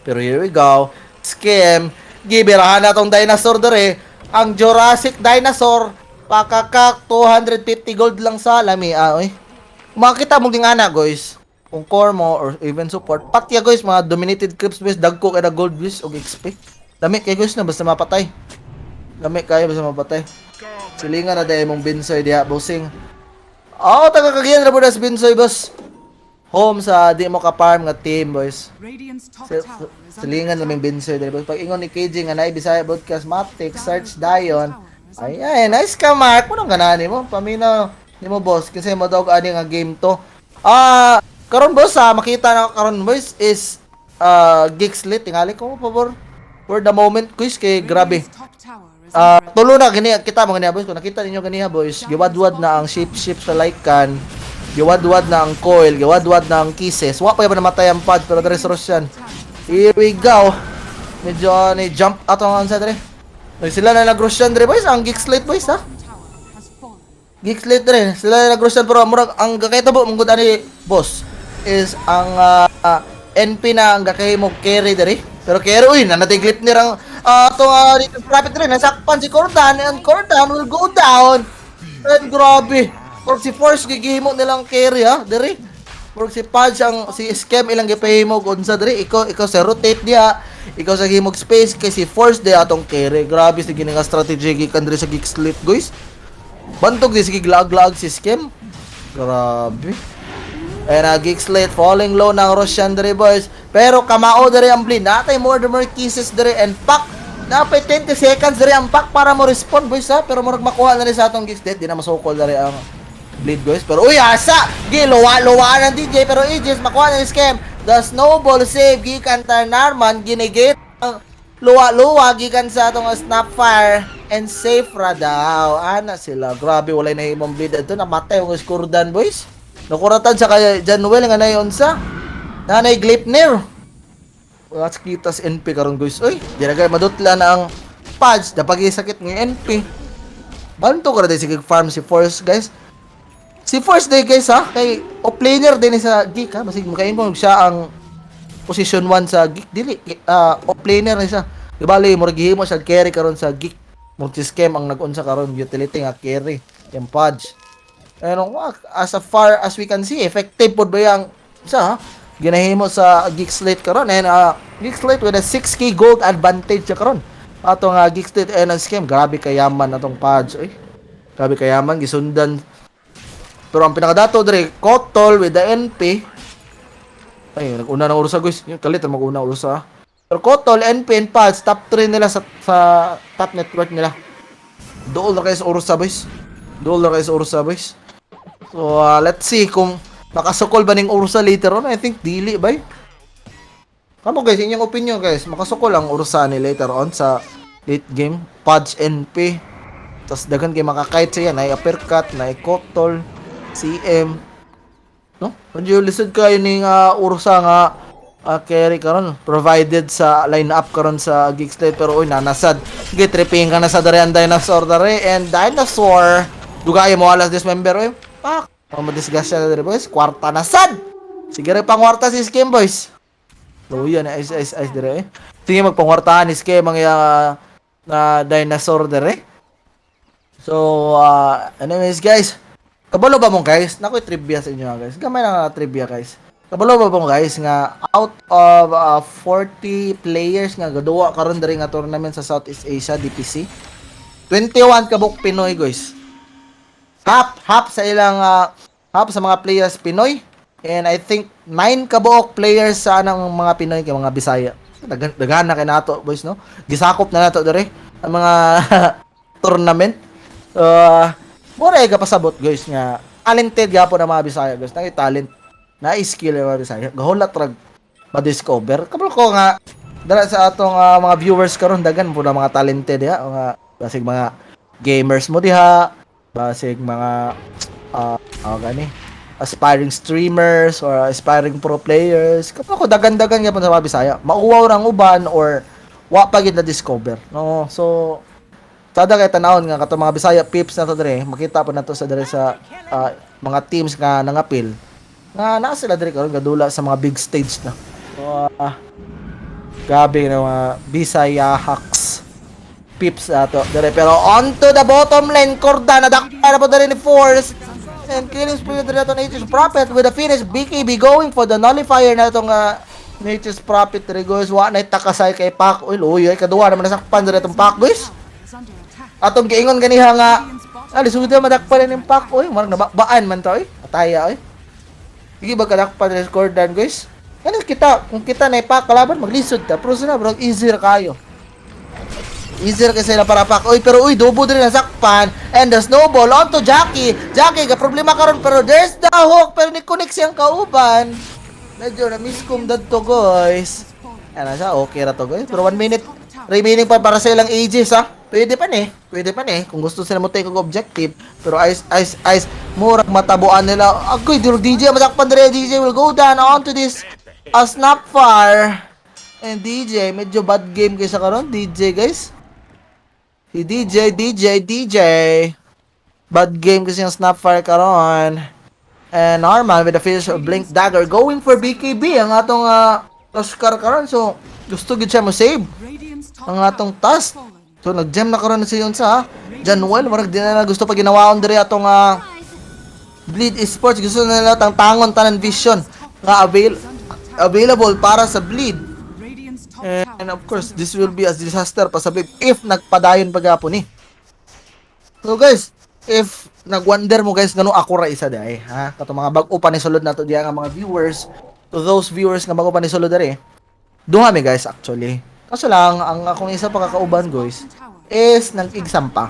Pero here we go. Scam. Gibirahan na tong dinosaur dere. Ang Jurassic Dinosaur. Pakakak 250 gold lang sa lami. Ah, oy. Makita mo ding ana, guys. Kung core mo or even support, patya, guys, mga dominated creeps, guys, dagko kay na gold, guys, og XP. Dami kay, guys, na basta mapatay. Dami kayo basta mapatay. Silingan na dahil mong Binsoy diha, bossing. Oo, taga Cagayan ra po na si Binsoy, boss. Home sa di mo ka-farm nga team, boys. Radiant's top tower is under Silingan attack. Naming Binsoy dali, boss. Pag ingon ni KJ nga naay Bisaya Broadcast Matic, search dayon. Ay, ay, nice ka, Mark. Punong ganani mo. Paminaw ni mo, boss, kasi mo daw ani nga game to. Ah, karon, boss, ha, makita na karon, boys, is Geek Slate tingali ko pabor. For the moment, guys, kay grabe. Ah, tulo na gani kita mo ganiha, boys. Kung nakita ninyo ganiha, boys, giwadwad na ang shape shape sa Lycan, giwadwad na ang coil, giwadwad na ang kisses. Wa pa ba namatay ang Pudge, pero dere sa Roshan. Here we go. Medyo ni jump ato ang sa dere. Ay, sila na nag-Roshan dere, boys, ang Geek Slate, boys, ha. Geek Slate dere. Sila na nag-Roshan, pero murag ang gakita mong gud ani, boss, is ang NP na ang gakahimo carry dere. Pero carry, uy, nanatay Gleipnir ang to dito rapid dere, nasakpan si Cordan and Cordan will go down. And grabe. Murag si Force gigihimo nilang carry, ha, dere. Murag si Pudge ang si Scam ilang gipahimo unsa dere, ikaw sa rotate diha, ikaw sa himog space kay si Force di atong carry. Grabe si gini nga strategy gikan dere sa Geek Slate, guys. Bantog di sige lag-lag si Scam. Grabe. And Geek Slate falling low ng Roshan dere, boys. Pero kamao dere ang Bleed. Natay more the more kisses dere and Puck. Napay 20 seconds dere ang Puck para mo respond, boys, ha. Pero murag makuha na rin sa atong Geek Slate. Di na masukol dere ang Bleed, guys. Pero uy, asa! Giluwa-luwa ng DJ, pero Aegis makuha na ni Scam. The snowball save gikan Tarnarman, ginigate ang luwa-luwa gikan sa atong Snapfire and safe ra daw. Ana sila. Grabe, walay nahimong Bleed adto, namatay ang Skurdan, boys. Nakuratan sa kay Januel nga nayon sa Nanay Gleipnir. Wala kita sa NP karon, guys. Uy, di na kayo madutla na ang Pudge. Dapat sakit ng NP. Banto ka ra sige farm si Force, guys. Si Force day, guys, ha, kay offlaner din sa Geek, ha. Basig makain ko siya ang position 1 sa Geek, dili offlaner ni siya. Di bali murag gihimo siya carry karon sa Geek. Murag si Scam ang nag-unsa karon utility nga carry yung Pudge. Pero as far as we can see, effective pod ba yung sa ha? Ginahimo sa Geek Slate karon and Geek Slate with a 6K gold advantage siya karon. Ato nga Geek Slate and ang Scam, grabe kayaman atong Pudge. Ay, grabe kayaman gisundan. Pero ang pinakadato dire, Kotol with the NP. Ay, nag-una ng Ursa, guys. Yung kalit mag-una Ursa. Pero Kotol, NP and Pudge, top 3 nila sa top network nila. Dool na kayo sa Ursa, boys. Dool na kayo sa Ursa, boys. So, let's see kung makasukol ba ning Ursa later on. I think dili, bay. Kamo, guys, inyong opinion, guys, makasukol ang Ursa ni later on sa late game. Pudge, NP. Tapos daghan kay makakite siya, na uppercut, na Kotol, CM. No? Medyo lisod kayo ning Ursa nga carry karon provided sa line up karon sa Geek Slate, pero uy, nanasad. Sige, tripping ka na sa dere ang dinosaur dere and dinosaur dugay mo alas dismember, oy. Pak. Oh, madisgrasya na dere, boys. Kwarta na sad. Sige re pangwarta si Skim, boys. Luya na ice ice ice dire eh. Sige, magpangwartahan ni Skim ang na dinosaur dire. So, anyways, guys, kabalo ba mo, guys? Nakoy trivia sa inyo, guys. Gamay na nga trivia, guys. Kabalo ba mo, guys, nga out of 40 players nga gaduwa karon diri nga tournament sa Southeast Asia DPC, 21 kabuk Pinoy, guys. Half half sa ilang half sa mga players Pinoy and I think 9 kabuok players sa anang mga Pinoy kay mga Bisaya. Daghan na kay nato, boys, no. Gisakop na nato diri ang mga tournament. Mura ka pasabot, guys, nga talented gyapon ang mga Bisaya, guys. Na talent, na skill ang mga Bisaya. Gahulat rag ma-discover. Kabalo ko nga dara sa atong mga viewers karon daghan po na mga talented diha, mga basig mga gamers mo diha, basig mga gani aspiring streamers or aspiring pro players. Kapag ko dagan-dagan gyapon sa mga Bisaya, mauwaw rang uban or wa pa gid na discover, no? So sada kay tanawon nga kato mga Bisaya peeps na to dire, makita pa nato sa dire sa mga teams nga nangapil nga naa sila dire karon gadula sa mga big stage na. So gabi na mga Bisaya hacks peeps ato dire. Pero on to the bottom lane, Korda nadakpa na po diri ni Force and killing spree diri ato Nature's Prophet with the finish. BKB going for the nullifier na itong Nature's Prophet diri, guys. Wa na takasay kay Pak. Uy, luy ay kaduwa naman nasakpan diri atong Pak, guys. Atong giingon ganiha nga lisod madakpan ning Pak, oy, marag nababaan man to, oy. Ataya, oy. Sige ba kadakpan ni Cordan, guys? Ano kita kung kita na ipak kalaban, maglisod ta, pero sa bro, easy ra kayo. Easy ra kasi na para Pak. Oy, pero uy, dubo din nasakpan and the snowball onto Jackie. Jackie ga problema karon, pero there's the hook, pero ni connect siyang kauban. Medyo na miscom dadto, guys. Ano siya, okay ra to, guys. Pero 1 minute Remaining pa para sa ilang Aegis, ha. Pwede pa ni. Pwede pa ni. Kung gusto sila mo take og objective. Pero ice, ice, ice. Murag matabuan nila. Agoy, duro DJ. Matakpan dire. DJ will go down onto this Snapfire. And DJ, medyo bad game kaysa karon. DJ, guys. Si DJ, DJ, DJ. Bad game kasi yung Snapfire karon. And Arman with the finish of Blink Dagger going for BKB ang atong Oscar karon. So, gusto gid siya mo save ang atong task. So, nag-gem na karon na siya yun sa Januel. Murag di na gusto pa ginawaon diri atong Bleed Esports. Gusto na nila tang tangon tanan vision nga available para sa Bleed. And of course, this will be a disaster pa sa Bleed if nagpadayon pa gapon ni. So guys, if nagwonder mo, guys, ngano ako ra isa dai, ha? Kato mga bag-o pa ni sulod nato diya nga mga viewers, to those viewers nga bago pa ni sulod diri. Duha mi, guys, actually. Kaso lang ang akong isa pa kakauban, guys, is nag-exam pa.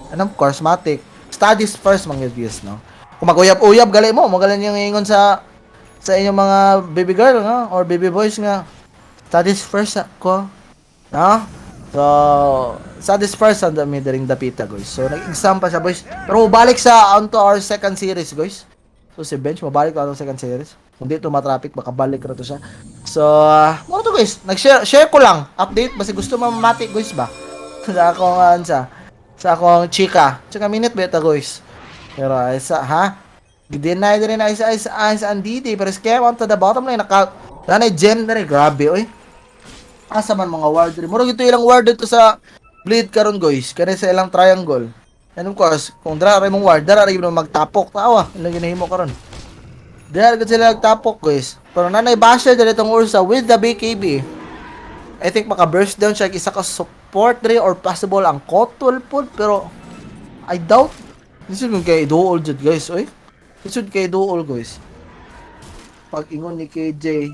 And of course, matik. Studies first mga views, no? Kung mag-uyab-uyab gali mo, magalan yung ingon sa inyong mga baby girl nga or baby boys nga studies first ako. No? So, studies first ang dami diring dapita, guys. So, nag-exam pa siya, boys. Pero balik sa onto our second series, guys. So, si Bench, mabalik pa atong second series. Kung di ito matraffic, baka balik ra to siya. So, mo to, guys. Nag-share share ko lang. Update, basta gusto mamati, guys, ba? Sa akong chika. Chika minute beta, guys. Pero isa ha. Deny din na isa isa isa ang DD pero scam onto the bottom lane, naka nanay gem na rin. Grabe, oy. Asa man mga ward diri? Murag ito ilang ward dito sa Bleed karon, guys. Kani sa ilang triangle. And of course, kung dara ra imong ward, dara ra gyud mo magtapok tawa. Ilang ginahimo karon. Dara gud sila nagtapok, guys. Pero nanay basher diri itong Ursa with the BKB. I think maka burst down siya isa ka support diri or possible ang Kotol pod, pero I doubt. This is kay duol jud, guys, oy. This kay duol, guys. Pag ingon ni KJ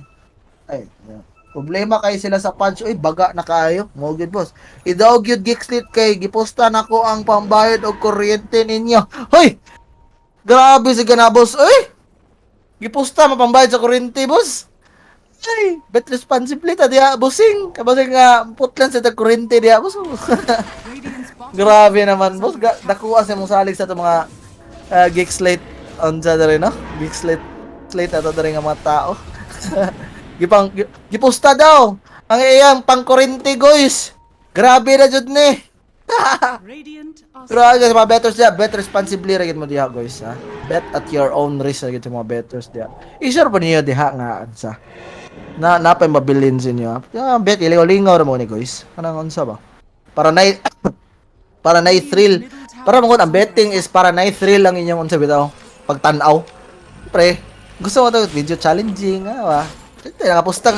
ay, yeah. Problema kay sila sa punch, oy, baga na kaayo. Mo gyud, boss. Idaog gyud Geek Slate kay giposta nako ang pambayad og kuryente ninyo. Hoy! Grabe si gana, boss, oy. Giposta mapambayad sa kuryente, boss. Ay, bet responsibly ta diha, bossing. Kabasing nga putlan sa kuryente diha, boss. Grabe naman, boss. Dakuha sa mong salig sa itong mga Geek Slate on sa diri, no? Geek Slate Slate ato diri nga mga tao. Giposta daw ang iyang pangkuryente, guys. Grabe na jud ni. Pero guys, mga betters diha, bet responsibly ra gid mo diha, guys, ha. Bet at your own risk ra gid sa mga betters diha. I-share pa niyo diha nga unsa. Na napay mabilin sa inyo, ha. Ya, bet ilingaw-lingaw ra mo ni, guys. Kanang unsa ba? Para na thrill. Para mo ang betting is para na thrill lang inyong unsa bitaw pagtan-aw. Pre, gusto mo to video challenging, ha ba? Hindi nakapusta.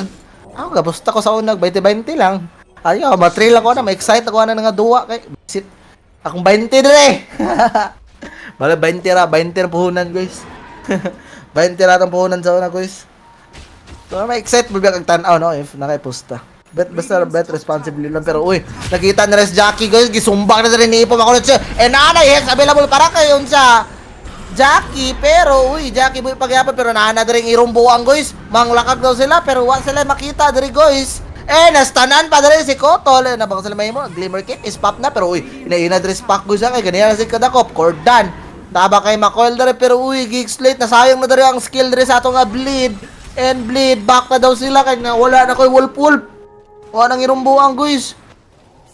Ako gapusta ko sa unag 20-20 lang. Ayaw, ma-thrill ako na, ma-excite ako na nga duwa kay sit akong 20 dire. Bale 20 ra, 20 ra puhunan, guys. 20 ra tong puhunan sa una, guys. So ma-excite mo biya kag tan-aw, no, if nakaipusta. Bet basta bet responsibly lang, pero uy, nakita na rin si Jackie, guys, gisumbak na rin ni Ipo makulit siya. And nanay Hex available para kay unsa Jackie, pero uy, Jackie boy pagyapon, pero naana diri irumbuang, guys. Manglakag daw sila pero wa sila makita diri, guys. Eh, nastanan pa diri si Kotol. Eh, nabang sila mahimo. Glimmer Cape is pop na, pero uy, inaina diri si Pac, guys, kay ganiya na si Kadakop. Cordan. Taba kay Makoil diri, pero uy, Geek Slate nasayang na diri ang skill diri sa atong nga Bleed. And Bleed back na daw sila kay na wala na koy Wolf Wolf. Wa nang irumbuang, guys.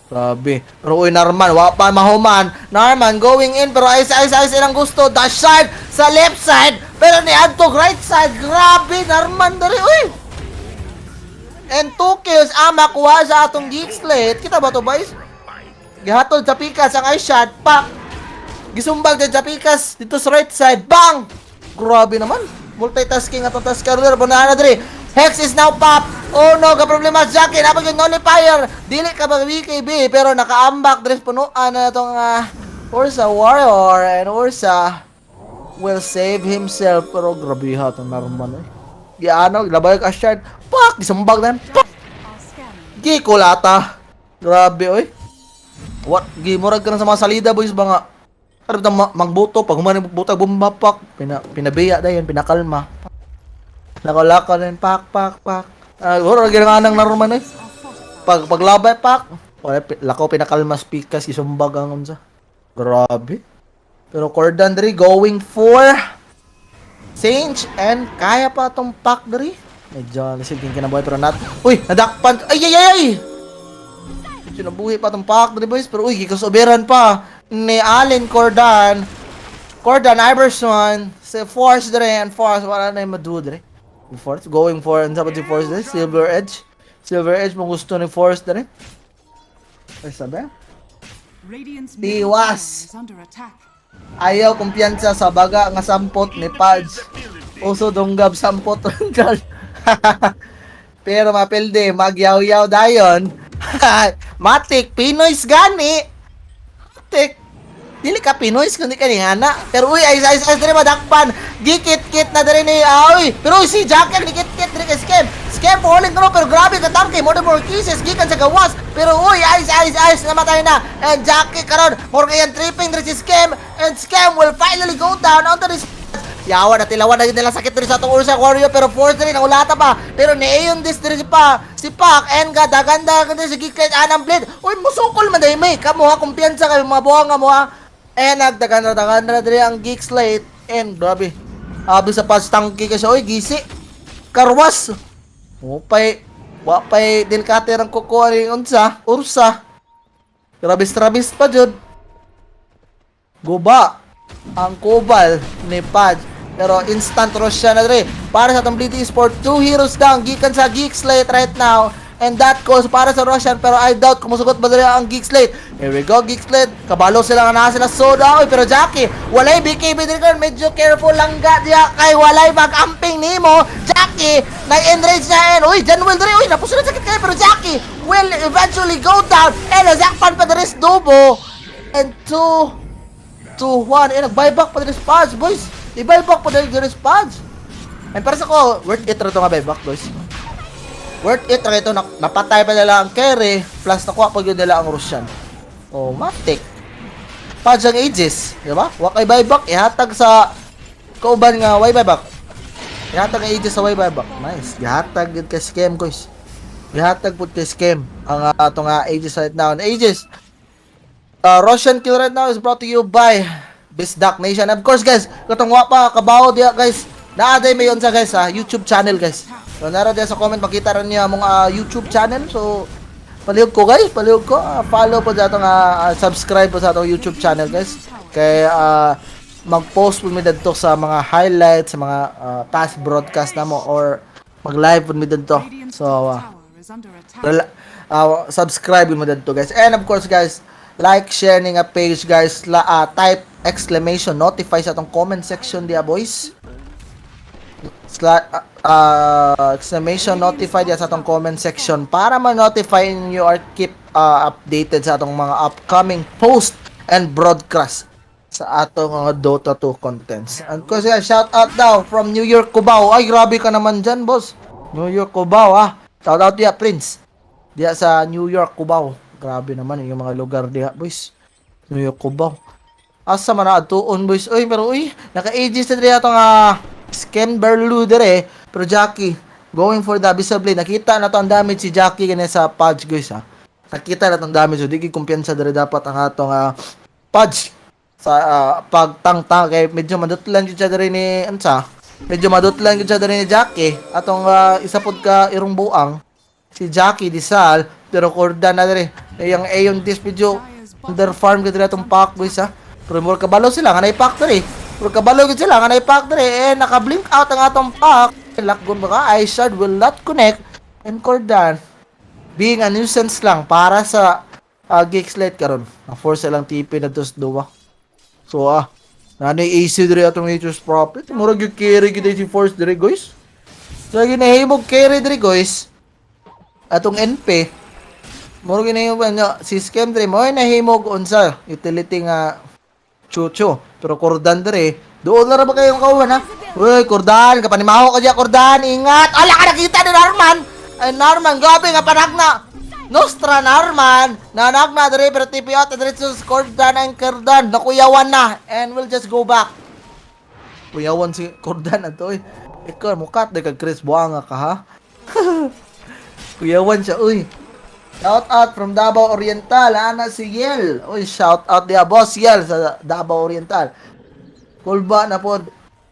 Grabe. Pero uy, Narman, wa pa mahuman. Narman going in, pero ice ice ice ilang gusto. Dash side sa left side, pero ni adto right side. Grabe, Narman diri, uy. And two kills ang makuha sa atong Geek Slate. Kita ba to, boys? Gihatod sa pikas ang ice shot. Pak! Gisumbag din sa pikas dito sa right side. Bang! Grabe naman. Multitasking atong tasker. Banana diri. Hex is now pop. Oh no, ka problema si Jackie. Napag yung nullifier. Dili ka ba BKB pero nakaambak diri sa punuan na itong Ursa Warrior, and Ursa will save himself, pero grabe ha itong Narman eh. Giano, labay ka shard. Pak! Gisumbag na. Pak! Gikulata. Grabe oy. What? Gimurag ka na sa mga salida, boys, ba nga? Ano ba mangbuto pag humani butag bomba pak pinabiya dayon, pinakalma. Nakalaka din pak pak pak. Ah, uh, ginanganang Narman eh. Pag paglabay pak. Wala, lakaw pinakalmas pikas isumbag ang unsa. Grabe. Pero Cordan diri going for Sange and kaya pa tong pack diri. Medyo lisod king kinabuhi pero not. Uy, nadakpan. Ay ay ay ay. Medyo nabuhi pa tong pack diri, boys, pero uy, gikusoberan pa ni Allen Cordan. Cordan Iverson si Force diri and Force wala na yung madu diri. Force going for unsa pa si Force diri? Silver Edge. Silver Edge mo gusto ni Force diri. Ay sabi? Radiant's middle Tiwas. tower is under attack. Ayaw kumpiyansa sa baga nga sampot ni Pudge. Uso donggab sampot. Pero mapilde, magyaw-yaw dayon. Matik, Pinoys gani. Matik. Dili ka Pinoys kundi ka ni Hana. Pero uy, ay ay ay diri madakpan. Gikit-kit na diri ni ay. Pero uy, si Jack ang gikit-kit diri kay Scam. Scam falling through pero grabe ka tangke. More than more kisses gikan sa gawas. Pero uy, ice ice ice namatay na. And Jackie karon, more kayan tripping diri si Scam and Scam will finally go down onto this. Yawa na tilawan na nila sakit diri sa atong Ursa Warrior pero force diri naulata pa. Pero niayon this diri si pa si Pac and gadaganda ganda si Geeklet anang blade. Uy, musukol man dai may kamo ha, kumpiyansa kayo mga buwang nga mo ha. And nagdaganda daganda diri ang Geek Slate and grabe. Abi sa pas tangki kasi oy gisi. Karwas. Upay wa pay delikate ang kukuha ni unsa Ursa. Grabe strabis pa jud. Guba ang kubal ni Pudge. Pero instant rush siya na dre. Para sa atong Bleed Esport, two heroes down gikan sa Geek Slate right now. And that calls para sa Roshan pero I doubt kung musugot ba dre ang Geek Slate. Here we go, Geek Slate. Kabalo sila nga naa sila soda. Oy, pero Jackie, walay BKB dre karon. Medyo careful lang ga diya kay walay mag-amping nimo. Jackie, nag-enrage na and uy, Janwell dre. Uy, napusunod sakit kayo pero Jackie will eventually go down. And nasakpan pa dre sa Dubo. And 2, 2, 1. Eh, nag-buyback pa din Spurs, boys. I-buyback pa din Spurs. And para sa ko, worth it ra to nga buyback, boys. Worth it ra ito. Napatay pa nila ang carry, plus nakuha pa yun nila ang Roshan. Oh, matik. Pudge ang Aegis, di ba? Wa kay buyback, ihatag sa kauban nga way buyback. Ihatag ang Aegis sa way buyback. Nice. Ihatag yun kay Scam, guys. Ihatag po kay Scam ang atong Aegis right now. And Aegis, Roshan kill right now is brought to you by Bisdak Nation. Of course, guys, katong wa pa kabawo diya, guys. Naa day may sa guys sa YouTube channel, guys. So nara diya sa comment makita ra niya among YouTube channel. So palihog ko, guys, palihog ko. Follow po sa atong subscribe po sa atong YouTube channel, guys. Kay mag-post po mi dadto sa mga highlights, sa mga past broadcast namo or mag-live po mi dadto. Radiant's So top tower is under attack. Subscribe mo dito, guys. And of course, guys, like, share ni nga page, guys. Type exclamation notify sa atong comment section diya, boys. Exclamation notify diya sa atong comment section para ma-notify ninyo or keep updated sa atong mga upcoming post and broadcast sa atong mga Dota 2 contents. And kasi shout out daw from New York, Cubao. Ay, grabe ka naman dyan, boss. New York, Cubao, ah. Shout out diya, Prince. Diya sa New York, Cubao. Grabe naman yung mga lugar diya, boys. New York, Cubao. Asa man na atuon, boys. Uy, pero uy, naka-aegis na diri atong Scam Berlu dire. Pero Jackie, going for the Abyssal Blade. Nakita na to ang damage si Jackie gani sa Pudge, guys, ha. Nakita na tong damage. So, di kumpiyansa dire dapat ang atong Pudge sa pagtangtang kay medyo madutlan jud siya diri ni unsa. Medyo madutlan jud siya diri ni Jackie. Atong isa pod ka irong buang si Jackie Disal pero korda na diri. Yang ayon this medyo under farm gid diri atong pack, boys, ha. Pero more kabalo sila nga nay pack diri. Pero kabalo gid sila nga nay pack diri eh naka-blink out ang atong pack. Lockgon ba ka? Ice Shard will not connect and Cordan being a nuisance lang para sa Geek Slate karon. Na-force lang TP na dos duwa. So nanay AC diri atong Nature's Prophet. Murag yung carry gid si Force diri, guys. So ginahimog carry diri, guys. Atong NP. Murag ginahimog ano, si Scam diri mo nahimog unsa utility nga chucho. Pero Cordan diri, doon na ra ba kayong kawan ha? Uy, Cordan, kapanimaho ka diya, Cordan, ingat. Ala ka nakita ni Norman. Ay Norman, grabe nga panagna. Nostra Norman, nanagna diri pero TP out diretso sa Cordan and Cordan, nakuyawan na and we'll just go back. Kuyawan si Cordan ato eh. Ikaw mukat de kag Chris buanga ka ha. Kuyawan siya, uy. Shout out from Davao Oriental, ana si Yel. Uy, shout out diya, Boss Yel sa Davao Oriental. Kulba na po.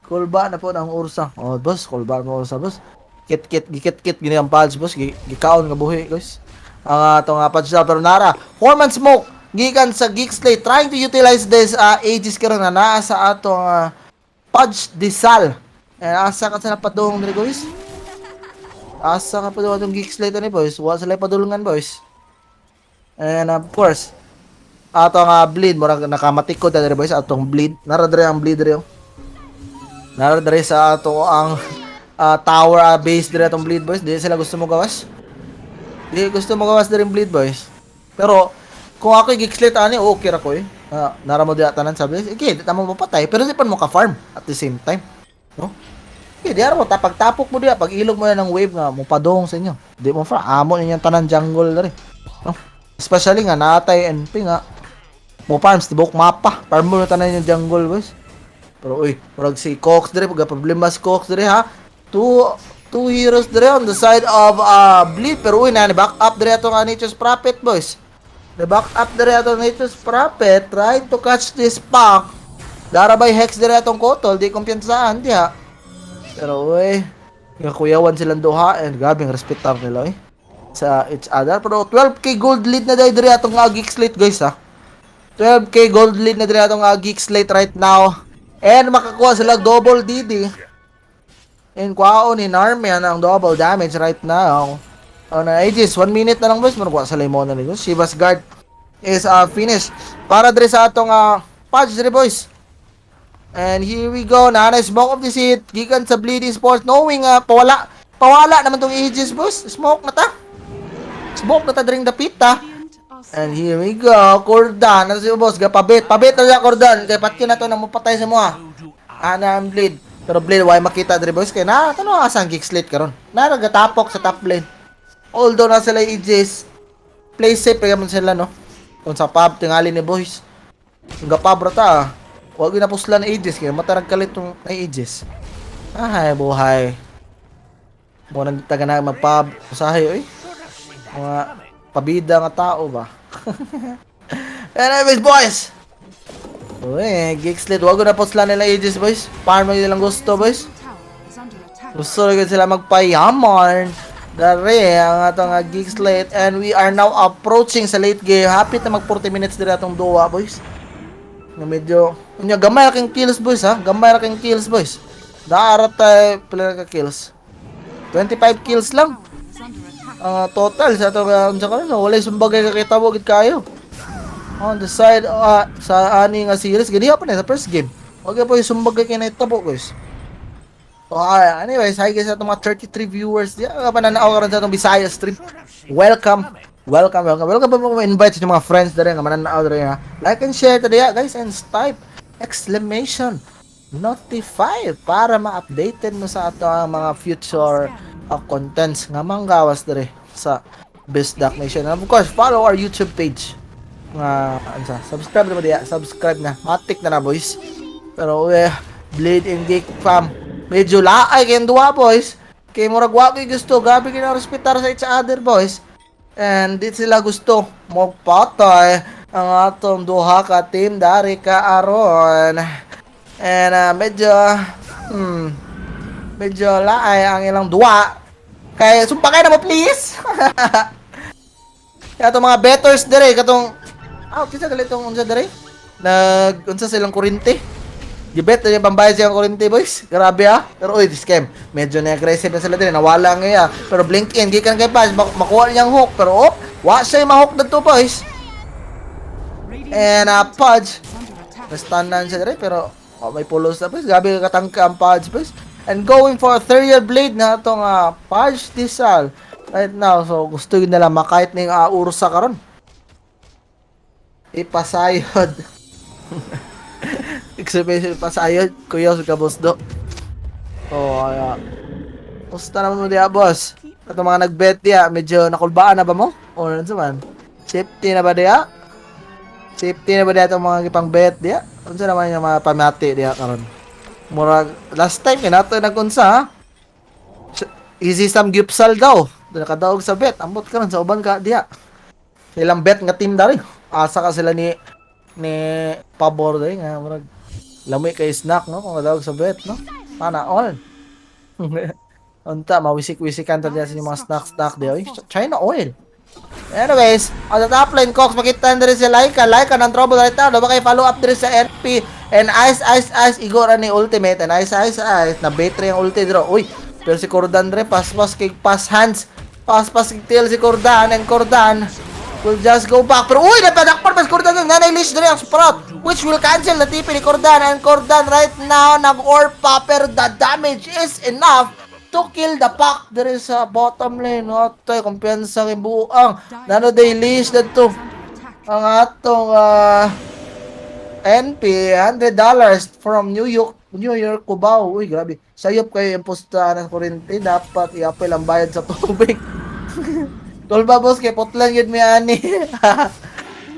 Kulba na po ang Ursa. Oh, boss, kulba na Ursa, boss. Kit kit gikit kit gini ang pads, boss. Gikaon nga buhi, guys. Ang ato nga pads pero nara. 4-man smoke gikan sa Geek Slate trying to utilize this Aegis karon na naa sa atong Pudge Disal. And asa ka sa napadung diri, guys? Asa ka pa atong Geek Slate ani, boys? Wa sila padulungan, boys. And of course, atong Bleed murag nakamatikod na diri, boys, atong Bleed. Nara diri ang Bleed diri, oh. Nara diri sa ato ang tower base diri atong Bleed, boys. Di sila gusto mo gawas. Di gusto mo gawas diri ang Bleed, boys. Pero kung ako Geek Slate ani, okay ra ko eh. Nara mo di tanan sabi, okay, di ta mo mapatay, pero di pa mo ka farm at the same time. No? Okay, di ara mo tapag-tapok mo diya pag ilog mo na ng wave nga mo padong sa inyo. Di mo farm amo ninyang tanan jungle diri. No? Especially nga natay NP nga mo farms tibok mapa. Farm mo na tanan yung jungle, boys. Pero uy, murag si Cox dire, pag problema si Cox dire ha. Two heroes dire on the side of Bleed, pero uy, na ni back up dire atong Nature's Prophet, boys. The back up dire atong Nature's Prophet trying to catch this pack. Darabay Hex dire atong Kotol, di kumpiyansaan diha. Pero uy, nga kuyawan silang duha and grabe ang respetar nila eh sa each other. Pero 12K gold lead na dahil dire atong Geek Slate, guys, ha. 12K gold lead na dire atong Geek Slate right now. And makakuha sila double DD. And kwaon ni Narmian ang double damage right now. Oh, na Aegis, 1 minute na lang, boys. Manukuha sa limon na nito. Shiva's Guard is finished. Para dire sa atong Pudge dire, boys. And here we go. Nana smoke of the seat. Gikan sa Bleed Esports. Knowing pawala. Pawala naman tong Aegis, boys. Smoke na ta. Smoke na ta during the pit ta. Radiant are And here we go. Kordan. Ano si boss? Gapabit. Pabit na siya, Kordan. Kay patyo na to nang mapatay sa mga. Ana ang Bleed. Pero Bleed, why makita diri, boys? Kay na, tanaw asa ang Geek Slate karon. Na nagatapok sa top lane. Although na sila Aegis, play safe kaya man sila, no? Kung sa pub tingali ni boys. Ang gapab ra ta. Ah. Wag na puslan Aegis kay matarag kalit tong ay Aegis. Ay, buhay. Mo nang taga na magpub usahay oy. Mga pabida nga tao ba. Anyways, boys. Uy, Geek Slate, wag na puslan nila Aegis, boys. Farm mo nilang gusto, boys. Tower is under attack. Gusto rin sila magpayaman. Dare ang atong Geek Slate and we are now approaching sa late game. Happy na mag 40 minutes diri atong duwa, boys. Nga medyo unya gamay ra kang kills, boys, ha. Gamay ra kang kills, boys. Daarat tay pila ka kills. 25 kills lang. Tower is under attack. Ang total sa atong unsa karon, so, walay sumbagay kakita gid kayo. On the side sa ani nga series gani pa na sa first game. Wag po yung sumbagay kay naitabo, guys. So, anyways, hi guys sa atong mga 33 viewers. Di ka pananaw karon sa atong Bisaya stream. Welcome. Welcome, welcome. Welcome pa mo invite sa inyong mga friends dere nga mananaw dere ha. Like and share ta diya, guys, and type exclamation notify para ma-updated mo sa ato ang mga future contents nga manggawas dere sa Bisdak Nation. And of course, follow our YouTube page. Nga ano sa subscribe na mo diya, subscribe na. Matik na na, boys. Pero eh, Blade and Geek Fam. Medyo laay kayong duha, boys. Kay murag wa ko'y gusto, grabe kayo respetar sa each other, boys. And di sila gusto magpatay ang atong duha ka team dari ka aron. And medyo medyo laay ang ilang duwa. Kay sumpakay na mo, please. Kaya itong mga bettors dire katong ah kinsa gali tong unsa dire? Nag unsa silang kurente. Gibet na yung pambayad siyang kurente, boys. Grabe ah. Pero uy, this game, medyo na aggressive na sila din. Nawala ngayon ah. Pero blink in, gikan kay Paz, makuha niyang hook. Pero oh, wa siya mahook dito, boys. Radiant And Pudge, is under attack. na-stunan siya dire pero oh, may pulos na, boys. Grabe katangka ang Pudge, boys. And going for a Ethereal Blade na itong Pudge Disal right now. So gusto yun nila makahit ning Ursa karon. Ipasayod. Exhibition pasayod. Kuya sa kabosdo. Oh, kaya. Kumusta naman mo diya, boss? Ato mga nag-bet diya, medyo nakulbaan na ba mo? O ano man? Safety na ba diya? Safety na ba diya itong mga gipang bet diya? Unsa naman yung mga pamati diya karon? Murag last time kay nato nag-unsa ha? Easy Sam Gyupsal daw. Doon nakadaog sa bet. Ambot karon sa uban ka diya. Sa ilang bet nga team dari. Asa ka sila ni pabor dari nga murag lami kay snack, no, kung kadawag sa bet, no. Sana all. Unta mawisik-wisikan ta diya sa inyong mga snack snack di oy. China oil. Anyways, on the top lane, Cox, makita na rin si Laika. Laika ng trouble right now. Diba kay follow up din sa NP. And Ice, Ice, Ice, Igor ni ultimate. And Ice, Ice, Ice, na betray ang ulti dro. Uy, pero si Cordan re, pas-pas kay pass hands. Pas-pas kay tail si Cordan. And Cordan will just go back. Pero uy, napadakpan pa si Cordan. Nanay leash din ang Sprout, which will cancel the TP ni Cordan. And Cordan right now, nag-orb pa. Pero the damage is enough to kill the pack there sa bottom lane. Otoy, kumpiyansa kay buang. Nano day leash to Is under attack. Ang atong NP, $100 from New York, New York, Cubao. Uy, grabe. Sayop kayo yung pusta ng kuryente. Dapat i-apply ang bayad sa tubig. Tulba, boss, kay putlan yun mi ani.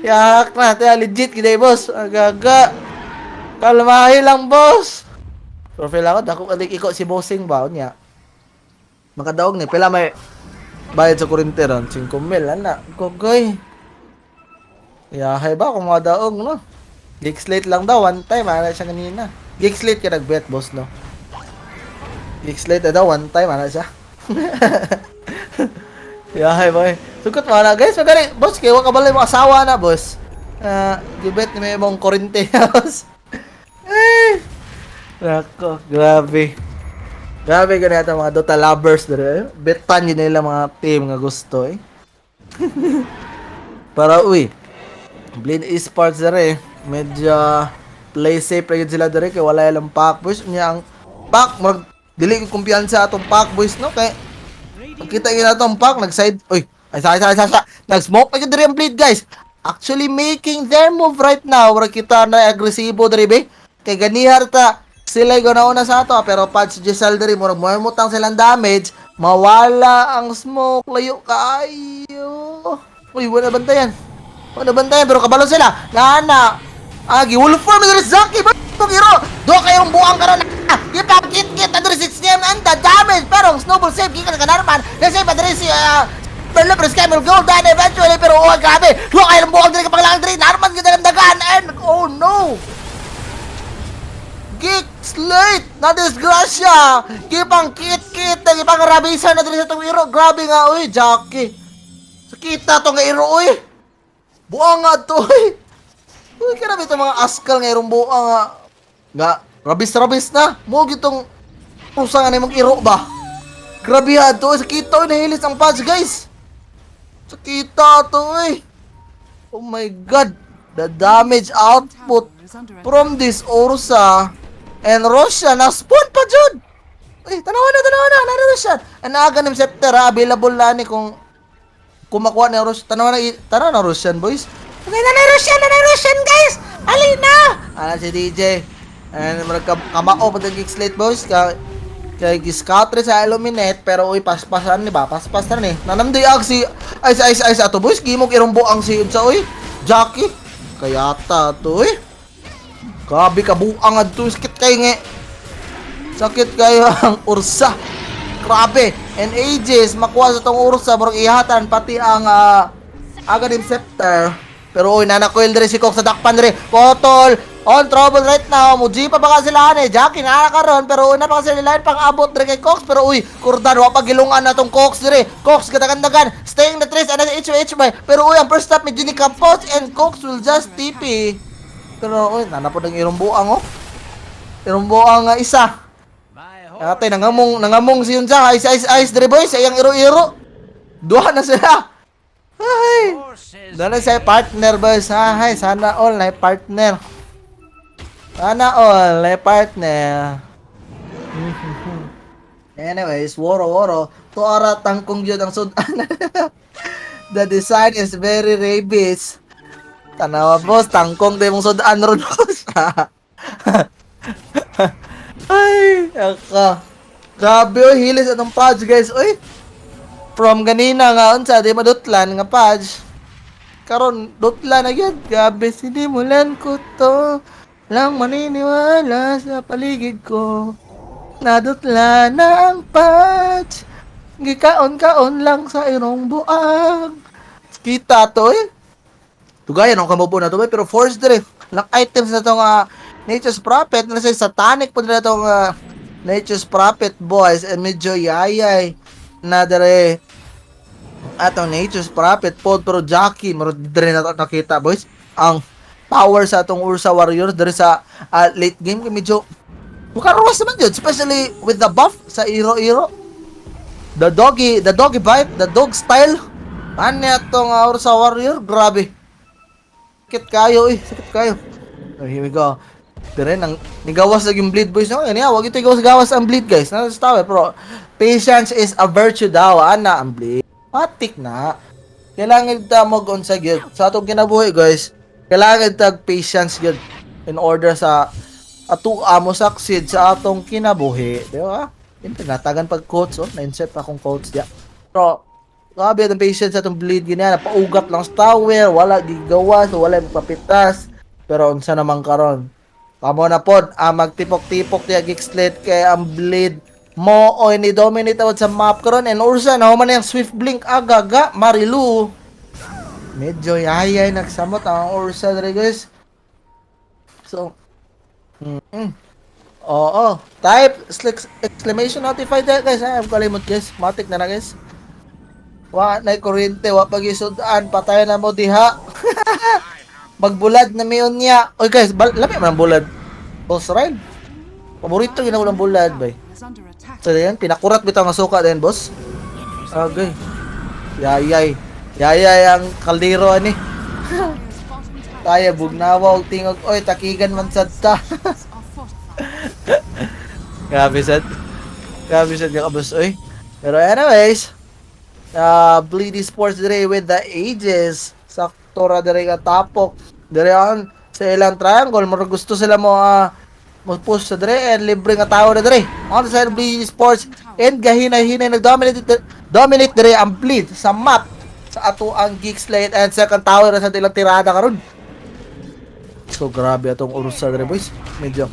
Yak na, kaya legit gid, boss. Agaga. Kalmahi lang, boss. Profile ako, dako kalik iko si bossing ba niya. Makadaog ni pila may bayad sa kuryente ron, 5 mil ana. Gogoy. Yahay ba kung madaog, no? Geek Slate lang daw, one time, ana siya kanina. Geek Slate ka nag-bet, boss, no? Geek Slate na daw, one time, ana siya. Yahay boy. Sugkot mo na, guys. Magani, boss, kay wa ka balay mo asawa na, boss. Ah, gibet ni may mong kurente, boss. Eh. Nako, grabe. Grabe gani ata mga Dota lovers dire. Betan yun nila mga team nga gusto eh. Para uy, Bleed Esports dire, medyo play safe ra gyud sila dire kay wala ilang pack boys niya. Ang pack murag dili ko kumpiyansa atong pack boys, no, kay kita gyud atong pack nag side, uy, ay sa sa sa sa nag smoke na gyud dire ang Bleed, guys, actually making their move right now. Murag kita na agresibo dire be kay ganihar ta sila ganauna sa ato, pero Patch Giselle dire murag moimutang silang damage, mawala ang smoke, layo kaayo. Uy, wala bantayan. Wala bantayan, pero kabalo sila. Nana. Agi, wolf form na Zaki. Batong hero. Do kayong buang karon. Ipakit-kit na diri si CM and the damage. Pero ang snowball save gikan ka Narman. Na save pa diri si Perlo, pero Sky will go down eventually. Pero oh, grabe. Do kayong buang diri kapanglangan diri. Narman gyud ang dagan and oh no. Geek Slate na disgrasya. Gipang kit-kit, gipang rabisan na diri sa tong iro. Grabe nga, uy, Jackie. Sakita to nga iro, uy. Buang nga to, uy. Uy, grabe itong mga askal nga irong buang nga. Nga, rabis-rabis na. Mo gitong usa nga nimong iro ba? Grabe ha to. Sakita, uy, nahilis ang pads, guys. Sakita to, uy. Oh my God. The damage output Tower is under attack. from this Ursa and Roshan na spawn pa jud. Uy, tanawa na, tanawa na, nara Roshan. Ang aga ng scepter ha, available na ni kung makuha ni Roshan. Tanawa na, tanawa na Roshan, boys. Okay, na Roshan, na Roshan, guys. Alin na. Ana si DJ. And murag kamao pa Geek Slate, boys. Ka kay giscout rin sa Illuminate, pero uy, paspasan ni ba? Paspas na ni. Nanamdoy ag si Ice Ice Ice ato, boys. Gimok irumbo ang si unsa uy. Jackie. Kayata to uy. Grabe ka buang adto, sakit kay nga. Sakit kayo ang Ursa. Grabe. And Aegis makuha sa tong Ursa, murag ihatan pati ang Aghanim Scepter. Pero uy, nanakoil diri si Cox sa dakpan diri. Kotol on trouble right now. Muji pa baka sila ani. Jackie na karon, pero uy na pa sila line pang abot diri kay Cox, pero uy, Kurdan wa pa gilungan na tong Cox diri. Cox gadagan-dagan. Staying the trace and H H by. Pero uy, ang first stop medyo ni Campos and Cox will just TP. Pero uy, nanapod ang irong buang oh. Irong buang nga isa. Ate, nangamong, nangamong si Yunja. Ice, ice, ice, dire boys. Ayang iro-iro. Duha na sila. Ay. Doon na siya partner, boys. Ay, sana all na partner. Sana all na partner. Anyways, woro woro. Tuara tangkong yun ang sudan. The design is very rabies. Tanawa, boss, tangkong di mong sudan ron, boss. Ay, aka. Grabe oy, hilis atong Pudge, guys. Oy. From ganina nga unsa di madutlan nga Pudge. Karon dutlan na gyud. Grabe, sinimulan ko to. Lang maniniwala sa paligid ko. Nadutlan na ang Pudge. Gikaon-kaon lang sa irong buang. Kita to eh. Tugayan ang kamubo na to eh, pero force dire. Lang items na tong Nature's Prophet na sa satanic po nila tong Nature's Prophet, boys, and medyo yayay na dire atong Nature's Prophet po, pero Jackie maro dire na to nakita, boys, ang power sa atong Ursa Warriors dire sa late game kay medyo mukaruwas naman yun, especially with the buff sa Iro Iro, the doggy bite, the dog style ano atong Ursa Warrior. Grabe, sakit kayo eh, sakit kayo. Oh, here we go. Dire nang nigawas lang yung Bleed, boys, no? Yan, wag ito gawas-gawas ang Bleed, guys. Nasa tower, pero patience is a virtue daw ana ang Bleed. Matik na. Kailangan ta mo unsa gyud sa atong kinabuhi, guys. Kailangan tag patience gyud in order sa ato mo succeed sa atong kinabuhi, di ba? Yun, natagan pag quotes, oh. Na-insert pa akong quotes diya. Pero, grabe ang patience sa atong Bleed ganyan. Paugat lang sa tower, wala gigawas, wala magpapitas. Pero unsa naman karon? Kamo na pod, ang magtipok-tipok diya Geek Slate kay ang Bleed mo oy ni dominate out sa map karon and Ursa na human yung swift blink agaga Marilu. Medyo yayay nagsamot ang Ursa dre, guys. So, Oo. Type exclamation notify that, guys. Ay, I'm kalimot, guys. Matik na na, guys. Wa na kuryente, wa pag-isudan, patay na mo diha. Magbulad na mayon niya. Oy guys, lami man ang bulad. Boss Ryan. Paborito gina ko ng bulad, bay. Is under attack. So yan, pinakurat bitaw nga suka din, boss. Okay. Yayay. Yayay ang kaldero ani. Dire's bottom tower Kaya bugnawa og tingog, oy takigan man sad ta. are fortified. Grabe sad. Grabe sad ka boss, oy. Pero anyways, Bleed Esports dire with the Aegis. Sakto ra dire ka tapok. Dire on sa ilang triangle, murag gusto sila mo push sa dire and libre nga tao na dire. On the side of Bleed Esports and gahina-hinay nag-dominate dominate dire ang Bleed sa map sa ato ang Geek Slate and second tower na sa ilang tirada karon. So grabe atong Ursa dire, boys. Medyo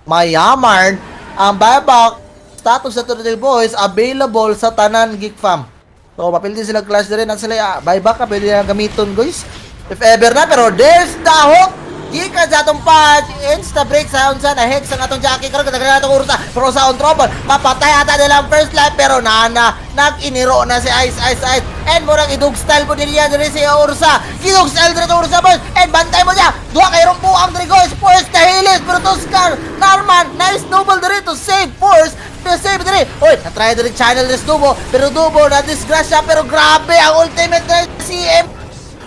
mayaman ang buyback status sa dire, boys, available sa tanan Geek Fam. So mapildi sila clash dire na sila buyback ka pwede na gamiton, guys. If ever na, pero there's the hook. Gikan sa atong punch, insta break sa unsa na hex ang atong Jackie karon kadaghan atong Ursa pero sa on trouble. Mapatay ata nila ang first life pero nana nag-iniro na si Ice Ice Ice and murag idog style po nila diri si Ursa. Idog style diri si Ursa, boys, and bantay mo niya. Duha kay rumpuang diri, guys. Force na hilis pero Tuskar Norman nice noble diri to save force to save diri. Oy, na-try diri channel ni Dubo pero Dubo na disgrasya pero grabe ang ultimate na CM.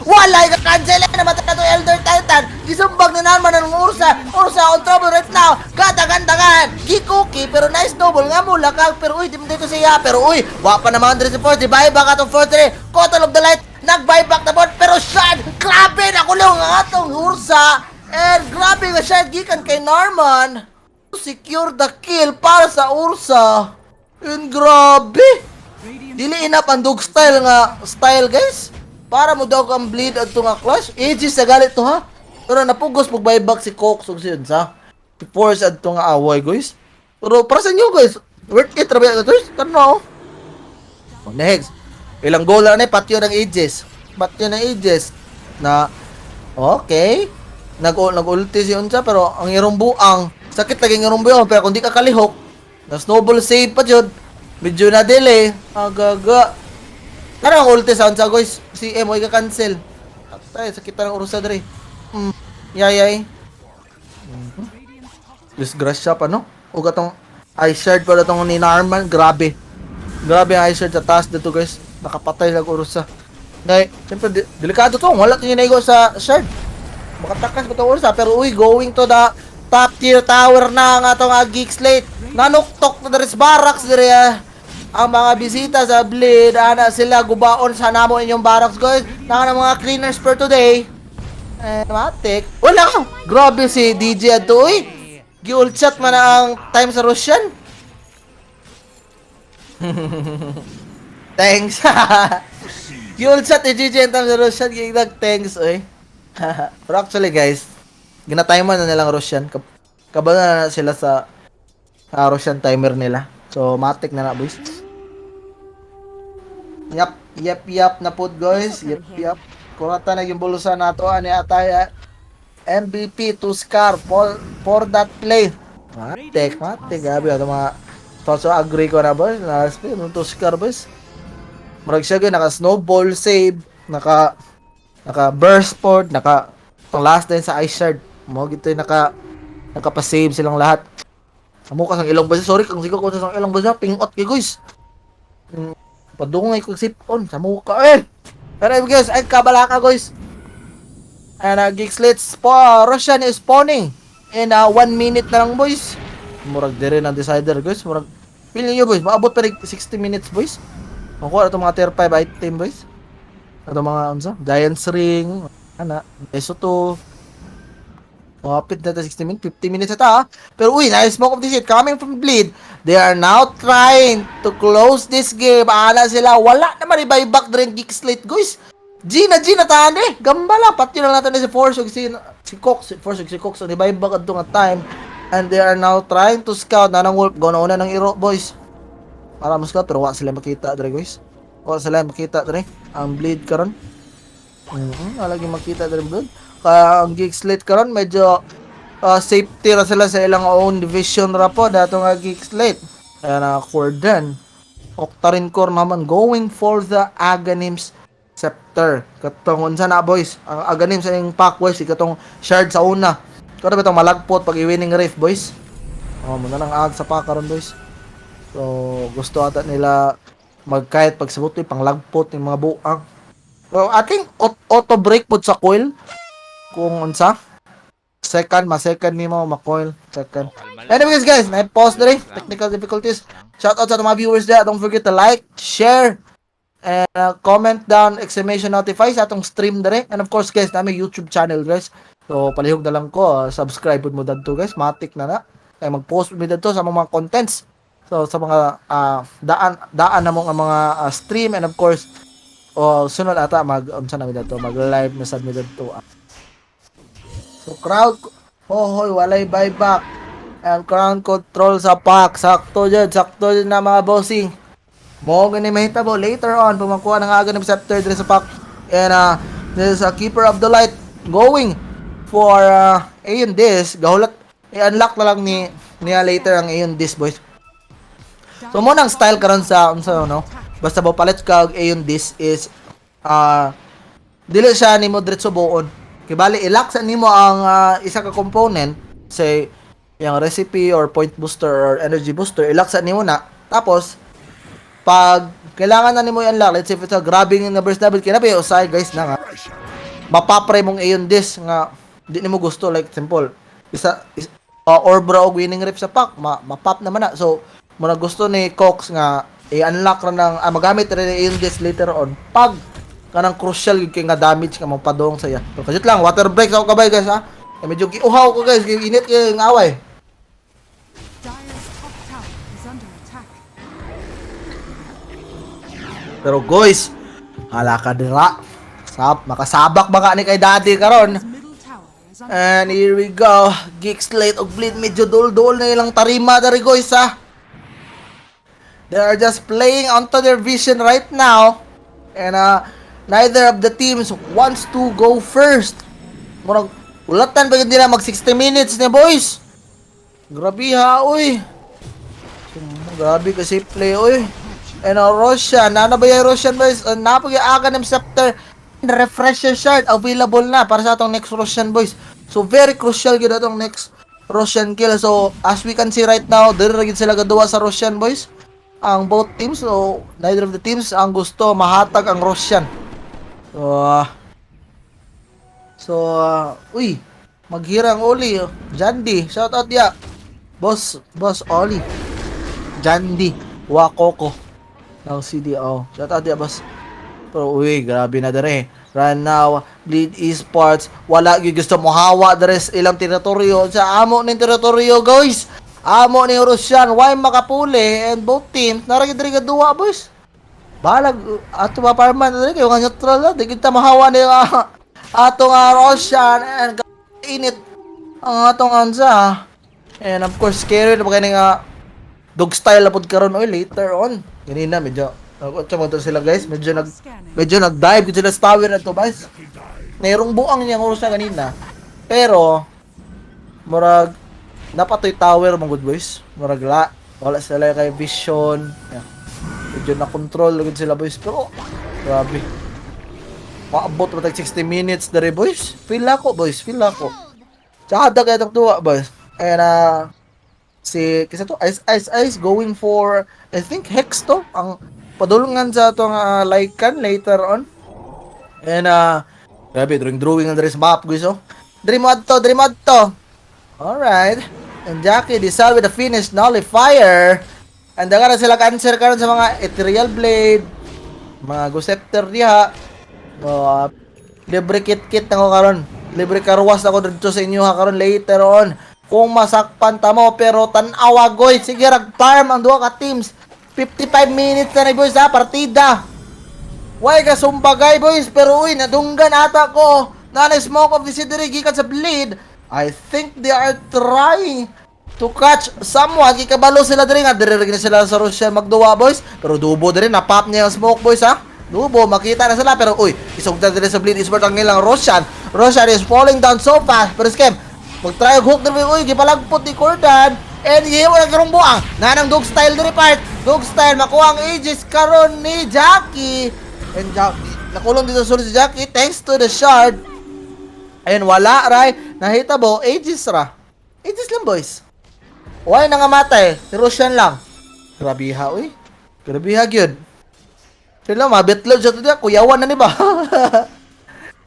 Wala ka cancel na namatay na to Elder Titan. Gisumbag na naman ng Ursa. Ursa on trouble right now. Gatagan-tagan. Gikuki pero nice noble nga mo lakag pero uy di mo dito siya pero uy wa pa naman diri si Force. Buyback atong Force diri. Total of the Light nag-buyback na pod pero shot grabe nakulong ang atong Ursa. And grabe nga shot gikan kay Norman. Secure the kill para sa Ursa. And grabe. Radiant Dili enough ang dog style nga style, guys. Para mo daw ang Bleed adto nga clash. Aegis sa galit to ha. Pero napugos pag buyback si Cox ug si Unsa. Si Force adto nga away, guys. Pero para sa inyo, guys, worth it ra ba ito? Kano? Oh, next. Ilang goal na ni patyo ng Aegis. Patyo ng Aegis na okay. Nag ulti si Unsa pero ang irong buang sakit lagi ang irong buang pero kung di ka kalihok na snowball save pa jud. Medyo na delay. Agaga. Ano ang ulti sa Unsa, guys? Si M ka cancel. Atay, sakit ng Ursa dre. Yayay. Disgrasya pa no? Ug atong ice shard pa atong ni Narman, grabe. Grabe ang ice shard sa taas dito, guys. Nakapatay lang Ursa. Ngay, siyempre delikado to. Wala to naigo sa shard. Makatakas ba itong Ursa? Pero uy, going to the top tier tower na ang atong Geek Slate. Nanuktok na diri sa barracks diri ah. Ang mga bisita sa Bleed, ana sila gubaon sa namo inyong barracks, guys. Naka ng mga cleaners for today. Eh, matik. Wala ka. Grabe si DJ ato, uy. Gi-ult shot man na ang time sa Russian. Thanks. Gi-ult shot ni DJ ang time sa Russian. Gignag thanks, uy. Pero actually, guys, ginatimer na nilang Russian. Kabalo na sila sa Russian timer nila. So, matik na na, boys. Yep. Yep yap na pod, guys. Yep yap. Kurata na yung bulusan nato ani ataya MVP to Scar for that play. Matik, matik. Grabe ato mga. So, agree ko na, boys. Last play to Scar, boys. Murag siya gyud naka snowball save, naka burst port, naka pang last din sa ice shard. Mo gito naka nakapa-save silang lahat. Amo ka sang ilong, boys. Sorry kung sigaw ko sa ilong, boys. Pingot kay, guys. Padungay ko sipon sa muka eh. Pero guys, ay kabala ka, guys. And Geek Slate Roshan is spawning in 1 minute na lang, boys. Murag dire ang decider, guys. Murag feel niyo, boys, maabot pa rin 60 minutes, boys. Makuha na itong mga tier 5 item, boys. Ato mga unsa? Giant's Ring, ana, Eso 2. Mapit na ta 60 minutes, 50 minutes ata ah. Pero uy, nice smoke of the shit coming from Bleed. They are now trying to close this game. Ana sila, wala naman i-buyback din Geek Slate, guys. G na G na taan eh. Gamba lang. Patyo lang natin si Force ug si Cox. Si Force ug si Cox. Ang i-buyback adto nga time. And they are now trying to scout. Nanang Wolf. Gona una ng iro, boys. Para mo scout. Pero wa sila makita dre, guys. Wa sila makita dre. Ang Bleed karon. Wala lagi makita dre Bleed. Kaya ang Geek Slate karon medyo safety ra sila sa ilang own division ra po dato nga Geek Slate. Kaya na Corden. Octarine Core naman going for the Aghanim's Scepter. Katong unsa na, boys? Ang Aghanim sa iyong pack, boys, katong shard sa una. Karon ba itong malagpot pag i-winning rift, boys? Oh, muna nang ag sa pack karon, boys. So, gusto ata nila magkahit pag sabot panglagpot ng mga buang. So, ating auto break pod sa coil kung unsa. Second, ma-second nimo ma-coil. Second. Kalma lang. Anyways, guys, na-pause na rin. Technical difficulties. Shout out sa mga viewers there. Don't forget to like, share, and comment down exclamation notify sa atong stream dere. And of course, guys, namin YouTube channel, guys. So, palihog na lang ko. Subscribe mo dadto, guys. Matik na na. Kaya mag-post mo dadto sa mga contents. So, sa mga daan daan na mong ang mga stream and of course, oh, sunod ata mag unsa na mi dadto, mag-live na sad mi dadto. So, crowd hohoy, walay buyback. And crowd control sa pack. Sakto dyan na mga bossing. Mo gani mahitabo later on pag makuha ng aga ng scepter diri sa pack. And this is a Keeper of the Light going for Aeon Disc. Gahulat i-unlock na lang ni niya later ang Aeon Disc, boys. So mo nang style karon sa unsa no. Basta mo palit ka og Aeon Disc is dili siya nimo diretso buon. Kay bali i-lock sa nimo ang isa ka component, say yung recipe or point booster or energy booster, i-lock sa nimo na. Tapos pag kailangan na nimo i-unlock, let's say if it's a grabbing na burst level kay na usay, guys, na nga mapapre mong Aeon Disc nga di nimo gusto, like simple isa orb ra og winning rift sa pack, mapop naman na. So mo na gusto ni Cox nga i-unlock ra ng magamit ra ni Aeon Disc later on pag kanang crucial gyud kay nga damage nga mapadong sa iya. Pero kajut lang, water break sa ako kabay, guys, ha. Eh, medyo giuhaw ko, guys, kay init kay ang away. Dire's top tower is under attack. Pero guys, hala ka dira. Sap, makasabak ba ka ni kay daddy karon? His middle tower is under And here we go. Geek Slate og Bleed medyo dul-dul na ilang tarima dari, guys, ha. They are just playing onto their vision right now. And neither of the teams wants to go first. Murag ulatan pa gyud nila mag 60 minutes ni, boys. Grabe ha, uy. Grabe kasi play, uy. And Roshan, nana ba yung Roshan, boys? Napag-aga ng scepter. Refresher shard available na para sa atong next Roshan, boys. So very crucial gyud atong next Roshan kill. So as we can see right now, diri ra gyud sila gaduwa sa Roshan, boys. Ang both teams, so neither of the teams ang gusto mahatag ang Roshan. So, uy, maghirang Oli, oh. Jandy, shout out ya. Boss, Boss Oli. Jandy, Wakoko ng CDO. Shout out ya, boss. Pero uy, grabe na dere. Right now, Bleed Esports, wala gyud gusto mo hawa dere sa ilang teritoryo. Sa amo ning teritoryo, guys. Amo ni Roshan, why makapuli and both teams nara gyud dere gaduwa, boys. Balag ato ba parman dere kayo nga neutral na, di kita mahawa ni atong Roshan and init ang atong ansa. And of course, scary na ba kini nga dog style na pud karon oy later on. Ganina medyo Nag-otso mo to sila, guys. Scanning. Medyo nag-dive gud sila sa tower na to, guys. Nayrong buang niyang oras na ganina. Pero murag napatoy tower mga good boys. Murag la wala sila kay vision. Yeah. Medyo na-control gud sila, boys. Pero grabe. Maabot pa tag 60 minutes dere, boys. Feel ako, boys, feel ako. Tsaka kaya itong tuwa, boys. Ayan na si kasi to Ice Ice Ice going for, I think, Hex to ang padulungan sa atong Lycan later on. And grabe drawing drawing ang diri sa map, guys, oh. Diri mo adto, diri mo adto. Alright. And Jackie decide with the finish nullifier. And daghan na sila cancer karon sa mga Ethereal Blade, mga Ghost Scepter diha. So, libre kit-kit na ko karon. Libre karwas ako dito sa inyo ha karon later on. Kung masakpan ta mo, pero tan-awa goy, sige rag farm ang duha ka teams. 55 minutes na ni, boys, ha partida. Why ka sumbagay, boys, pero uy, nadunggan ata ko. Na smoke of the city gikan sa Bleed. I think they are trying to catch someone. Kikabalo sila diri nga diri na sila sa Russia magduwa, boys. Pero dubo diri na pop niya ang smoke, boys, ha. Dubo makita na sila, pero uy, isugdan diri sa Bleed Esports ang ilang Roshan. Roshan is falling down so fast. Pero Skem, mag-try og hook diri, uy, gipalagpot ni Cordan. And gihimo na karong buang. Nanang dog style diri part. Dog style makuha ang Aegis karon ni Jackie. And Jackie, nakulong dito sa si Jackie thanks to the shard. Ayun, wala ray. Nahita bo, Aegis ra. Aegis lang, boys. Why nangamatay? Si Roshan lang. Grabiha, uy. Grabiha gyud. Sila mabitlog sa to diya, kuyawan na ni ba?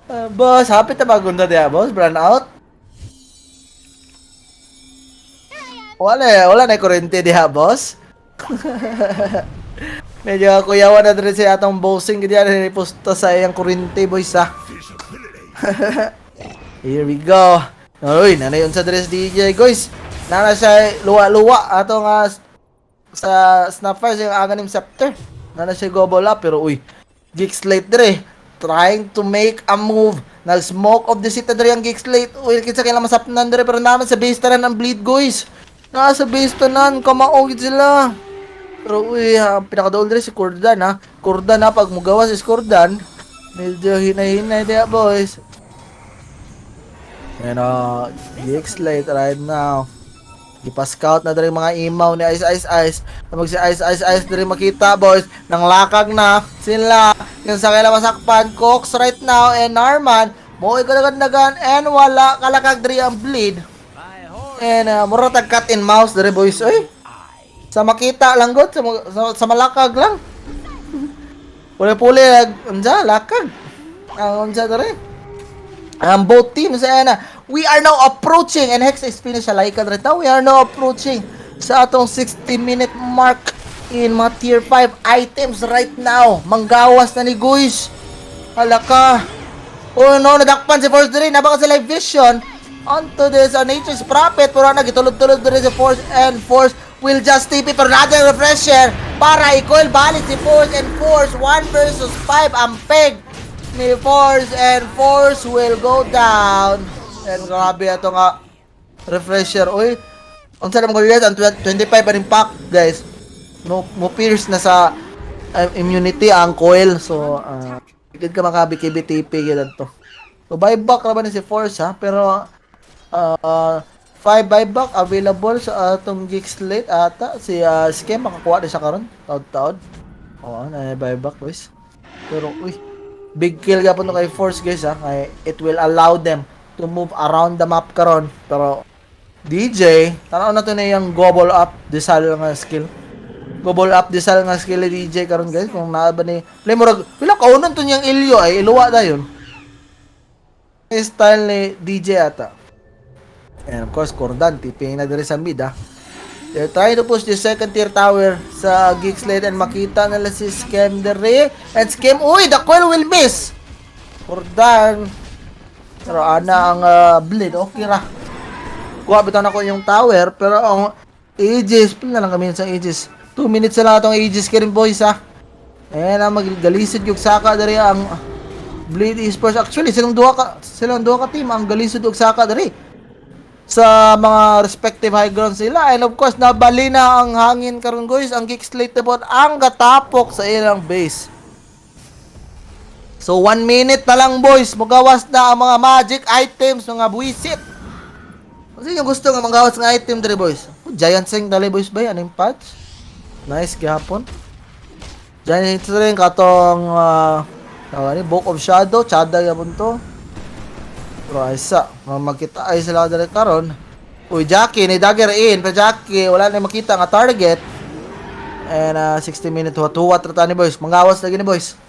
Ah, boss, hapit na bagong na diya, boss. Brand out. Wala eh, wala na kuryente diha, boss. Medyo kuyawan na diri sa atong bossing diya ni posta sa iyang kuryente, boys, ha. Here we go. Uy, nanay unsa diri sa DJ, guys. Nana siya luwa-luwa ato nga sa Snapfire sa Aghanim Scepter. Nana siya gobble up, pero uy, Geek Slate dire trying to make a move. Nag-smoke of the city dire ang Geek Slate. Uy, kinsa kailan masapnan dire, pero naman sa base tanan ang Bleed, guys. Nasa base tanan, kamao gid sila. Pero uy, ha, ang pinakadaol dire si Kurdan, ha. Kurdan, ha, pag mugawas si Kurdan, medyo hinay-hinay diya, boys. And Geek Slate right now. Gipa-scout na diri mga imaw ni Ice Ice Ice. Mag si Ice Ice Ice diri makita, boys. Nang lakag na sila. Yung sa kaila masakpan, Cox right now and Narman. Mo dagan and wala kalakag diri ang Bleed. And mura tag cat and mouse diri, boys. Oy. Sa makita lang god sa malakag lang. Puli-puli unsa lakag. Ang unsa diri. Ang both teams, ayan na. We are now approaching, and Hex is finished sa Lycan right now. We are now approaching sa atong 60 minute mark in mga tier 5 items right now. Manggawas na ni guys. Hala ka. Oh no, nadakpan si Force diri. Nabaka sa live vision. Onto this Nature's Prophet. Pero nagitulod-tulod diri si Force and Force will just TP. Pero natin refresher para i-coil balik si Force and Force. 1 versus 5 ang peg ni Force and Force will go down. And grabe ato nga refresher. Uy, unsa naman ko ang 25 pa rin pack, guys. No, mo pierce na sa immunity ang coil. So, gid ka maka BKB TP gid to. So buyback ra ba ni si Force, ha? Pero 5 buyback available sa atong Geek Slate ata si Skem makakuha din siya karon taod-taod. Oo, na buyback, boys. Pero uy, big kill gapon to kay Force, guys, ha. Kay it will allow them to move around the map karon. Pero DJ, tanaw na to na yung gobble up disal nga skill. Gobble up disal nga skill ni DJ karon, guys, kung naa ba ni play murag pila kaunon to niyang ilyo ay iluwa dayon. Style ni DJ ata. And of course, Cordan, TP na diri sa mid, ah. They're trying to push the second tier tower sa Geek Slate and makita nila si Skem diri. And Skem, uy, the coil will miss! Cordan. Pero ana ang Bleed, okay ra. Kuha bitaw na ko yung tower, pero ang Aegis, pila na lang kami sa Aegis. 2 minutes na lang atong Aegis karin, boys, ha. Ayan ang maggalisod yung saka diri ang Bleed Esports. Actually, silang duha ka team ang galisod og saka diri. Sa mga respective high ground sila. And of course, nabali na ang hangin karon, guys. Ang Geek Slate po ang gatapok sa ilang base. So, 1 minute na lang, boys. Mugawas na ang mga magic items, mga buwisit. Kasi yung gusto nga magawas nga item dre, boys. Oh, Giant Sing dali, boys, ba? Ano yung patch? Nice gihapon. Giant Sing katong tawag ni Book of Shadow, Chada gyapon to. Pero ay sa, magkita ay sila dali karon. Uy, Jackie, ni dagger in. Pero Jackie, wala na makita nga target. And 60 minute huwat-huwat ra ta ni, boys. Mangawas lagi ni, boys.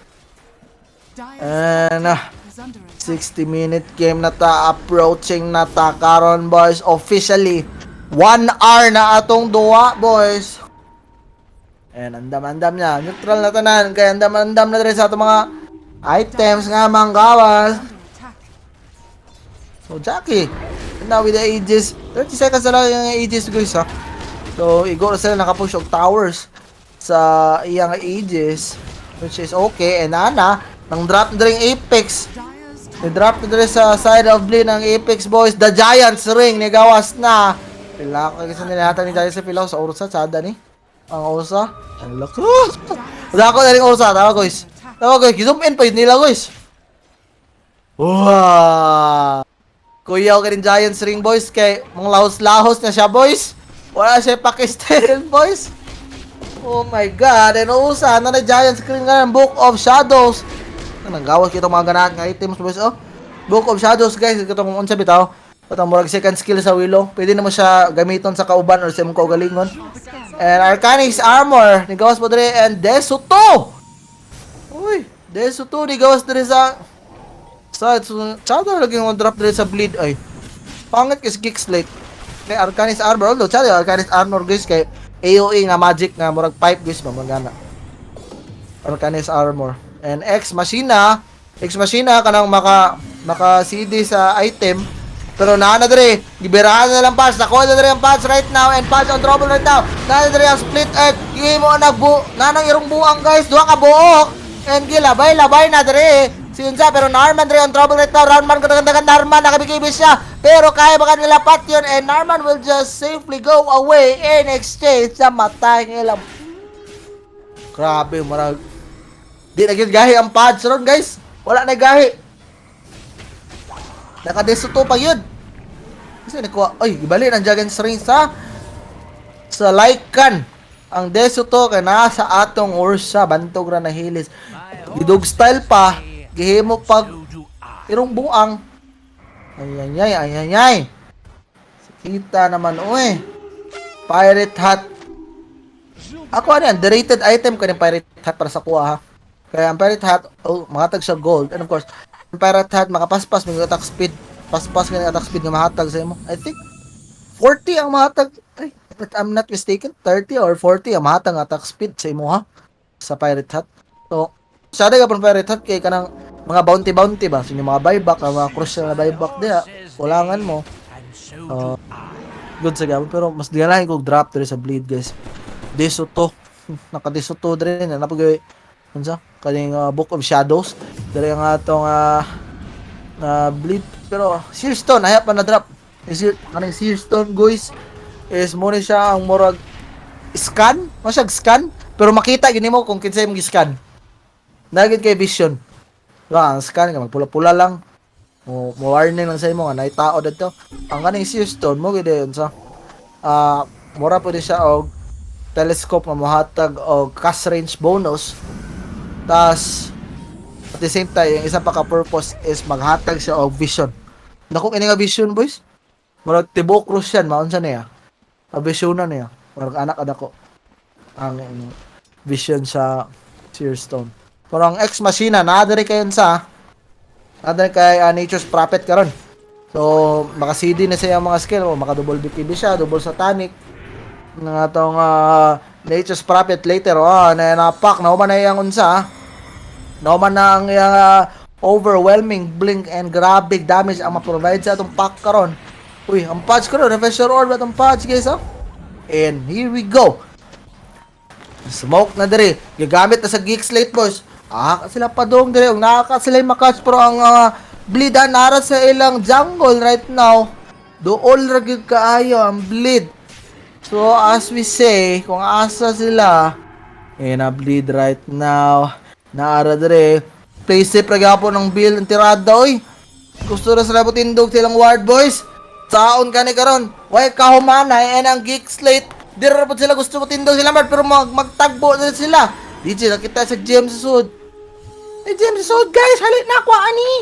Dire's And is under attack. 60 minute game na ta, approaching na ta karon, boys, officially 1 hour na atong duwa, boys, and andam-andam niya neutral na tanan kay andam-andam na rin sa atong mga items nga manggawas. Under attack. So Jackie and now with the Aegis, 30 seconds na lang yung Aegis, guys, ha. So igo na sila nakapush og towers sa iyang Aegis, which is okay. And ana nang drop na rin Apex. Dire's top Ni-drop na diri sa side of Blin ang Apex, boys. The Giants Ring ni gawas na. Pila ko kasi nilatag ni Giants sa pilaw sa Ursa sada ni. Ang Ursa. Ang lako. Dako na rin Ursa, tawa, guys. Tawa, guys, zoom in pa yun nila, guys. Wow. Kuya ka rin Giants Ring, boys, kay mga lahos-lahos na siya, boys. Wala siya pakistel, boys. Oh my God, and Ursa na na Giants Ring nga ng Book of Shadows. Nang gawas kita mga ganahan nga items, boys, oh. Book of Shadows, guys, katong unsa bitaw? Katong murag second skill sa Willow. Pwede na mo siya gamiton sa kauban or sa imong kaugalingon. And Arcanix Armor ni gawas po dire and Desuto. Uy, Desuto ni gawas dire sa so, tsada lagi mo drop dire sa Bleed ay. Pangit kay Geek Slate. Kay Arcanist Armor, although tsada Arcanist Armor, guys, kay AOE nga magic nga murag pipe, guys ba magana. Arcanist Armor. And Ex Machina, Ex Machina kanang maka CD sa item. Pero naa na dire, gibirahan na lang patch. Nakuha na dire ang patch right now and patch on trouble right now. Naa na dire ang split earth. Gihimo na bu nanang irong buang, guys, duha ka buok. And gilabay labay na dire. Si Unsa, pero Narman dire on trouble right now. Roundman kadagdagan Narman nakabigay siya. Pero kaya ba kanila pat yun and Narman will just safely go away in exchange sa matay ng ilang. Grabe, marag. Di na gyud gahi ang pads ron, guys. Wala na gahi. Nakadesuto pa yun. Kasi nakuha, ay, gibali ng Dragon's Ring sa Lycan. Ang Desuto kay nasa atong Ursa, bantog ra na hilis. Gidog style pa, gihimo pag irong buang. Ay ay ay ay ay ay. Kita naman, oy. Pirate Hat. Ako ano, underrated item ko ng Pirate Hat para sa kuha, ha. Kaya ang Pirate Hat, oh, mahatag siya gold. And of course, ang Pirate Hat, makapaspas, may attack speed. Paspas ka ng attack speed nga mahatag sa imo. I think, 40 ang mahatag. Ay, if I'm not mistaken, 30 or 40 ang mahatag ang attack speed sa imo, ha. Sa Pirate Hat. So, sa ka pang Pirate Hat kay kanang mga bounty-bounty ba? So, yung mga buyback, ang mga crucial na buyback diha, kulangan mo. Good sa gabon pero mas ganahin kog drop diri sa Bleed, guys. Desuto. Naka-Desuto diri na napag unsa kaning Book of Shadows diri ang atong na Bleed, pero Searstone ay pa na drop. Kaning Searstone, guys, is mo ni siya ang murag scan, mo siya scan pero makita gini mo kung kinsay imong scan. Nagid kay vision. Diba, ang scan ka magpula-pula lang. Mo warning lang sa imo nga naay tao didto. Ang kaning Searstone mo gid sa mura pwede siya og telescope nga mohatag og cast range bonus. Tas at the same time, yung isa pa ka purpose is maghatag siya og vision. Dako ini nga vision, boys. Murag tibok cross yan, maunsa niya. Pa-visionan niya. Murag anak adako ang vision sa Searstone. Pero ang Ex Machina, naa diri kayon sa naa kay Nature's Prophet karon. So, maka CD na siya ang mga skill o maka double BKB siya, double satanic. Nga atong Nature's Prophet later on na napak na na iyang unsa. Nauman na ang iyang overwhelming blink and grabe damage ang ma-provide sa atong pack karon. Uy, ang patch karon, refresher orb atong patch, guys, oh. And here we go. Smoke na diri. Gigamit na sa Geek Slate, boys. Ah, sila padong diri ug nakaka sila makatch pero ang bleed nara sa ilang jungle right now. Dool ra gyud kaayo ang Bleed. So as we say, kung asa sila, eh na Bleed right now. Naara dire. Play safe ra gyapon ang build ang tirada, oy. Gusto ra sila tindog silang ward, boys. Saon kani karon? Way kahumana and ang Geek Slate. Di ra pud sila gusto mo tindog sila ward pero magtagbo na sila. DJ nakita sa gem sa sud. Eh, gem sa sud, guys, halit na kuha ani.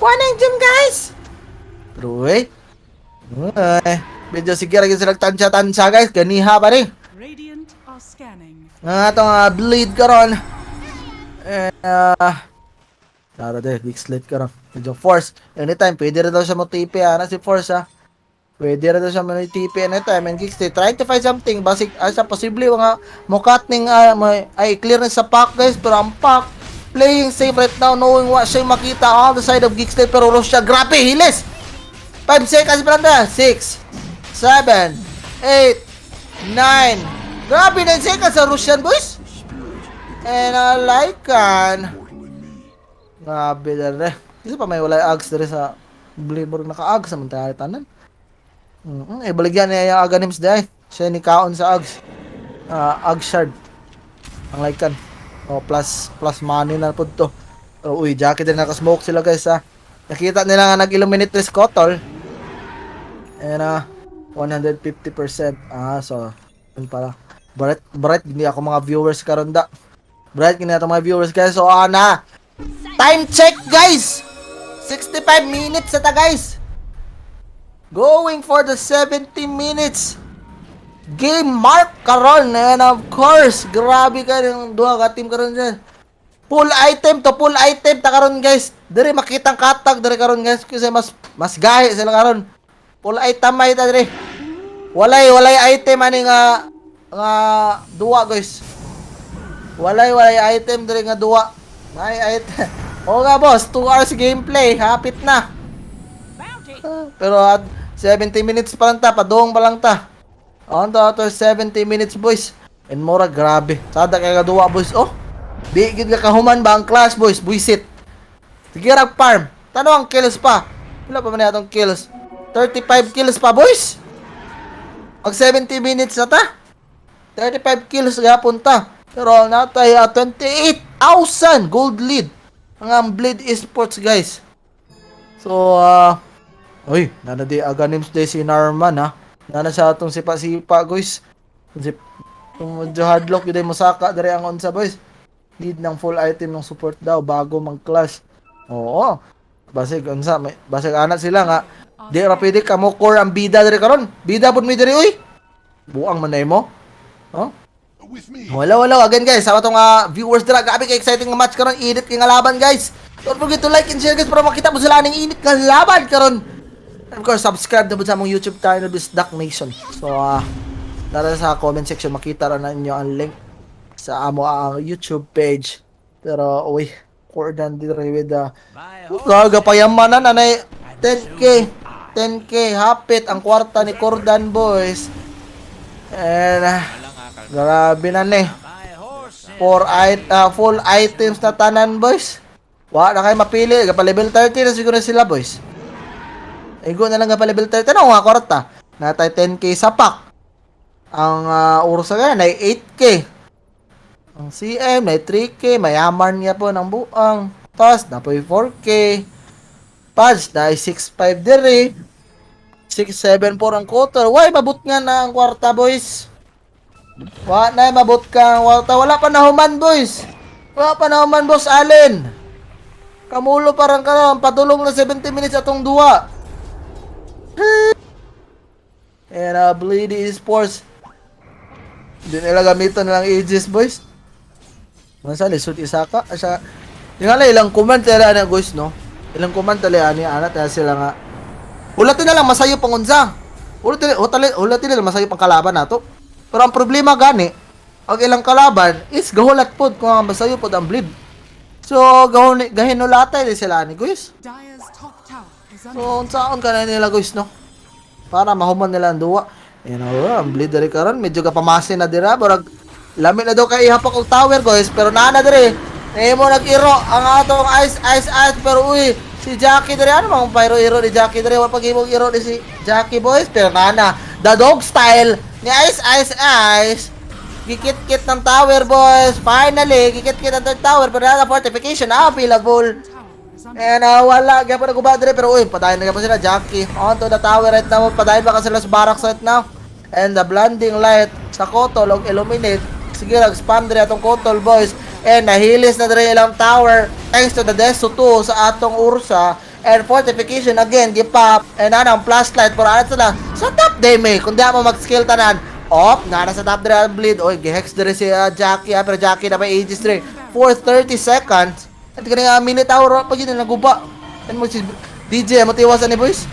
Kuha na yung gem, guys. Pero eh, ay, medyo sige ra gyud sila tansya-tansya, guys, ganiha pa rin. Radiant are scanning. Nga atong Bleed karon. Eh, tara de, Geek Slate karon. Medyo Force. Anytime, pwede rin daw siya mo TP, ana si Force, ha. Pwede rin daw siya mo TP anytime. And Geek Slate, trying to find something. Basig, sa posible, mga mukat ning, may, ay, clear na sa pack, guys. Pero ang pack, playing safe right now, knowing what siya makita on the side of Geek Slate. Pero Russia, grabe, hilis! 5 seconds pa lang na. 6, 7, 8, 9. Grabe, 9 seconds sa Russian, boys. And Lycan. Grabe na rin. Kasi pa may walay Ags diri sa Blimor, naka-Ags sa tayo tanan. Eh, baligyan niya yung Aghanims dahil. Siya ni kaon sa Ags. Ags shard. Ang Lycan. Oh, plus plus money na po to. Pero uy, jacket din, naka-smoke sila, guys, ha. Nakita nila nga nag-illuminate this Kotol. And 150%. Ah, so yun pala. Bright bright hindi ako mga viewers karon da. Bright gini ato mga viewers, guys. So ana. Time check, guys. 65 minutes sa ta, guys. Going for the 70 minutes. Game mark karon and of course, grabe ka ng duha ka team karon dyan. Full item to full item ta karon, guys. Dire makitang katag dire karon, guys, kasi mas mas gahi sila karon. Full item ay ta dire. Walay walay item ani nga nga duwa, guys. Walay walay item dire nga duwa. May item. Oo nga, boss, 2 hours gameplay, hapit na. Ah, pero at 70 minutes pa lang ta, padung pa lang ta. On to after 70 minutes, boys. And mura grabe. Sada kay duwa, boys. Oh. Di gid ka kahuman ba ang clash, boys, buisit. Sige rag farm. Tanaw ang kills pa. Wala pa man atong kills. 35 kills pa, boys. Mag 70 minutes na ta. 35 kills gapon ta. Pero natay 28,000 gold lead ang Bleed Esports, guys. So, uy, nana di Aghanims day si Narman, ha. Nana sa atong sipa-sipa, guys. Sip, kung medyo hadlock yun ay musaka diri ang unsa, boys. Need ng full item ng support daw bago mag-clash. Oo. Basig unsa may basig ana sila nga di ra pwede ka mo core ang bida diri karon. Bida pud mi diri, uy. Buang man na mo. Oh? With me. Wala wala again, guys, sa atong viewers dira, grabe kay exciting nga match karon, init kay nga laban, guys. Don't forget to like and share, guys, para makita mo sila aning init nga laban karon. And of course, subscribe na po sa among YouTube channel, Bisdak Nation. So tara sa comment section, makita ra na ninyo ang link sa amo ang YouTube page. Pero uy, Corden diri with the Gaga payamanan anay 10K, 10K hapit ang kwarta ni Cordan, boys. And grabe na ni. Full items na tanan, boys. Wa na kayo mapili, pa level 30 na siguro sila, boys. Igo na lang pa level 30 na nga kwarta. Natay 10K sa pack. Ang Ursa na 8K. Ang CM na 3K, mayaman niya po ng buang. Tapos napoy 4K. Pads na 6.5 dire. 6.74 ang quarter. Why mabot nga na ang kwarta, boys? Wa na mabot ka ang kwarta. Wala pa nahuman, boys. Wala pa nahuman, boss Allen. Kamulo parang karon padulong na 70 minutes atong duwa. And Bleed Esports. Hindi nila gamiton nilang Aegis, boys. Masa lisod isaka sa. Yung nga lang, ilang command tala na, guys, no? Ilang command tala ani ana tala sila nga. Ulatin na lang masayo pang unsa. Ulatin ulatin ulatin na lang masayo pang kalaban nato. Pero ang problema gani, ang ilang kalaban is gahulat pod kung ang masayo pod ang Bleed. So gahon gahinulatay din sila ani, guys. Dire's top tower is under So unsaon ka na nila, guys, no? Para mahuman nila ang duwa. Yan oh, ang Bleed diri karon medyo gapamasi na dira, barag lami na daw kay ihapak og tower, guys, pero naa na diri. Nahimo nag-iro ang atong ice ice ice, pero uy, Si Jackie dere, ano mga pyro hero ni Jackie dere, wa pag-imong hero ni si Jackie, boys, pero nana, the dog style ni Ice Ice Ice. Gikit-kit ng tower, boys. Finally, gikit-kit ng third tower, pero nana fortification available. Tower is under And wala, gyapon naguba dire, pero uy, padayon na gyapon sila Jackie. Onto the tower right now, padayon ba ka sila sa barracks right now. And the blinding light sa Kotol og illuminate. Sige, nag-spam dire atong Kotol, boys. And nahilis na dire ilang tower thanks to the Deso 2 sa atong Ursa. And fortification again, gipop. And anang flashlight pero ano sila sa top damage. Kung di mo mag-skill tanan. Op, nara sa top dire ang bleed. Oy, gihex dire si Jackie, ah, pero Jackie na may aegis dire for 30 seconds. At kani nga minute hour pa yun naguba. Ano mo si DJ mo tiwasan ni, boys?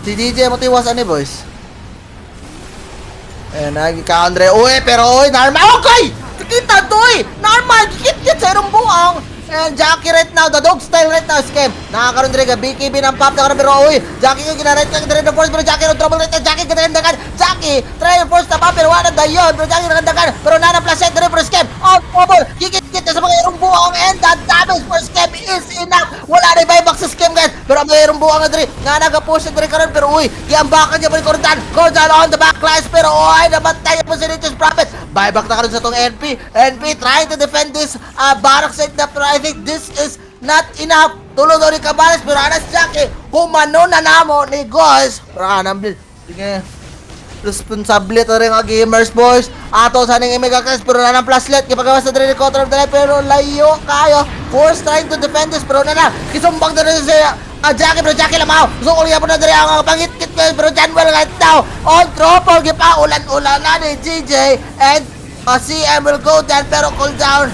Si DJ mo tiwasan ni, boys. Eh nagika Andre. Uy, pero uy, Narma. Okay! Kita to eh. Narma gikit sa irong buang. And Jackie right now, the dog style right now, scam. Nakakaroon dire ka BKB ng pop na karon, pero uy, Jackie yung gina-right click dire the force, pero Jackie no trouble right now. Jackie gina-dagan. Jackie try to force the pop pero wala dayon. Pero Jackie nagandagan. Pero nana plus set dire for scam. Oh, trouble. Gikit-kit sa mga irong buang and the damage for scam is enough. Wala na buyback sa scam, guys. Pero ang mga irong buang na dire nga nagapush na dire karon, pero uy, giambakan niya pa ni Cordan. Cordan on the backlines, pero uy, namatay po si Nature's Prophet. Buyback na karon sa tong NP. NP trying to defend this barracks right now, pero I think this is not enough. Tulog daw ni Cabanes, pero anas Jackie, humano na namo ni Goz. Pero anang bleed. Sige. Responsable to rin nga gamers, boys. Ato sa ning Omega Clash, pero na ng flashlight. Gipagawas na rin ni Control of the Light, pero layo kayo. Force trying to defend this, pero na na. Kisumbang na rin siya. Ah, Jackie, pero Jackie lamaw. So, uliya po na diri ang pangit-kit guys, pero Janwell right now. On trouble, gipa ulan-ulan na ni GJ. And CM will go down, pero cooldown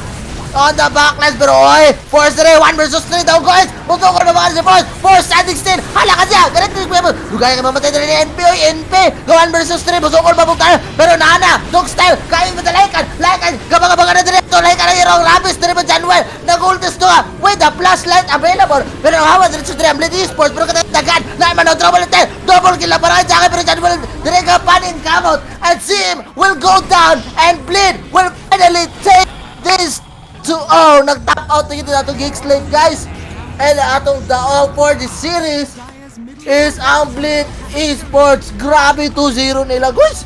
on the backlines, pero oy, Force 3, 1 versus 3 daw, guys. Buto ko naman si Force. Force standing still. Hala ka siya. Ganito yung kuya mo. Dugay ka mamatay na rin ni NP, oy, NP. Go 1 versus 3. Busukol pa tayo. Pero nana, dog style. Kaya mo laikan. Laikan. Gabang-gabang na dito. Laikan ang hero. Rabis na rin mo, Janwell. Nag-ultis to with the flashlight available. Pero ang hawa dito sa Dream Esports. Pero katatagan. Naman no trouble ito. Double kill na para kay Jackie. Pero Janwell, dire ka panin kamot. And Sim will go down. And Bleed will finally take this 2-0. Nag-top out na yun atong Geek Slate, guys. And atong daog for the series Dire's middle is ang Bleed Esports. Grabe, 2-0 nila, guys.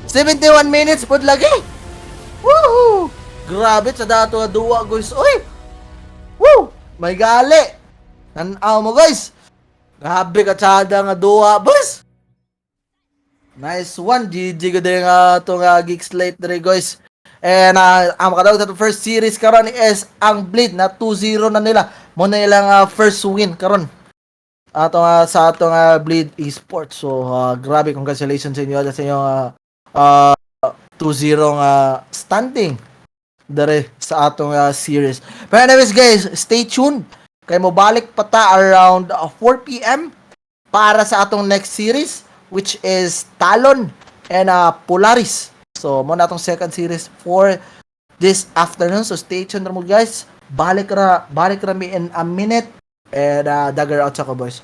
71 minutes po lagi. Woohoo! Grabe sa dato nga duwa, guys. Uy! Woo! May gali. Nanaw mo, guys. Grabe katsada nga duwa, boys. Nice one. GG ko din nga itong Geek Slate dre, guys. And ang makadawag sa itong first series karon is ang Bleed na 2-0 na nila. Mo na ilang first win karon. Ato nga sa atong Bleed Esports. So grabe, congratulations sa inyo sa inyong 2-0 nga standing dere sa atong series. But anyways, guys, stay tuned. Kay mo balik pa ta around 4 p.m. para sa atong next series, which is Talon and Polaris. So mo na atong second series for this afternoon. So stay tuned ra mo, guys. Balik ra mi in a minute and dagger out sa ko, boys.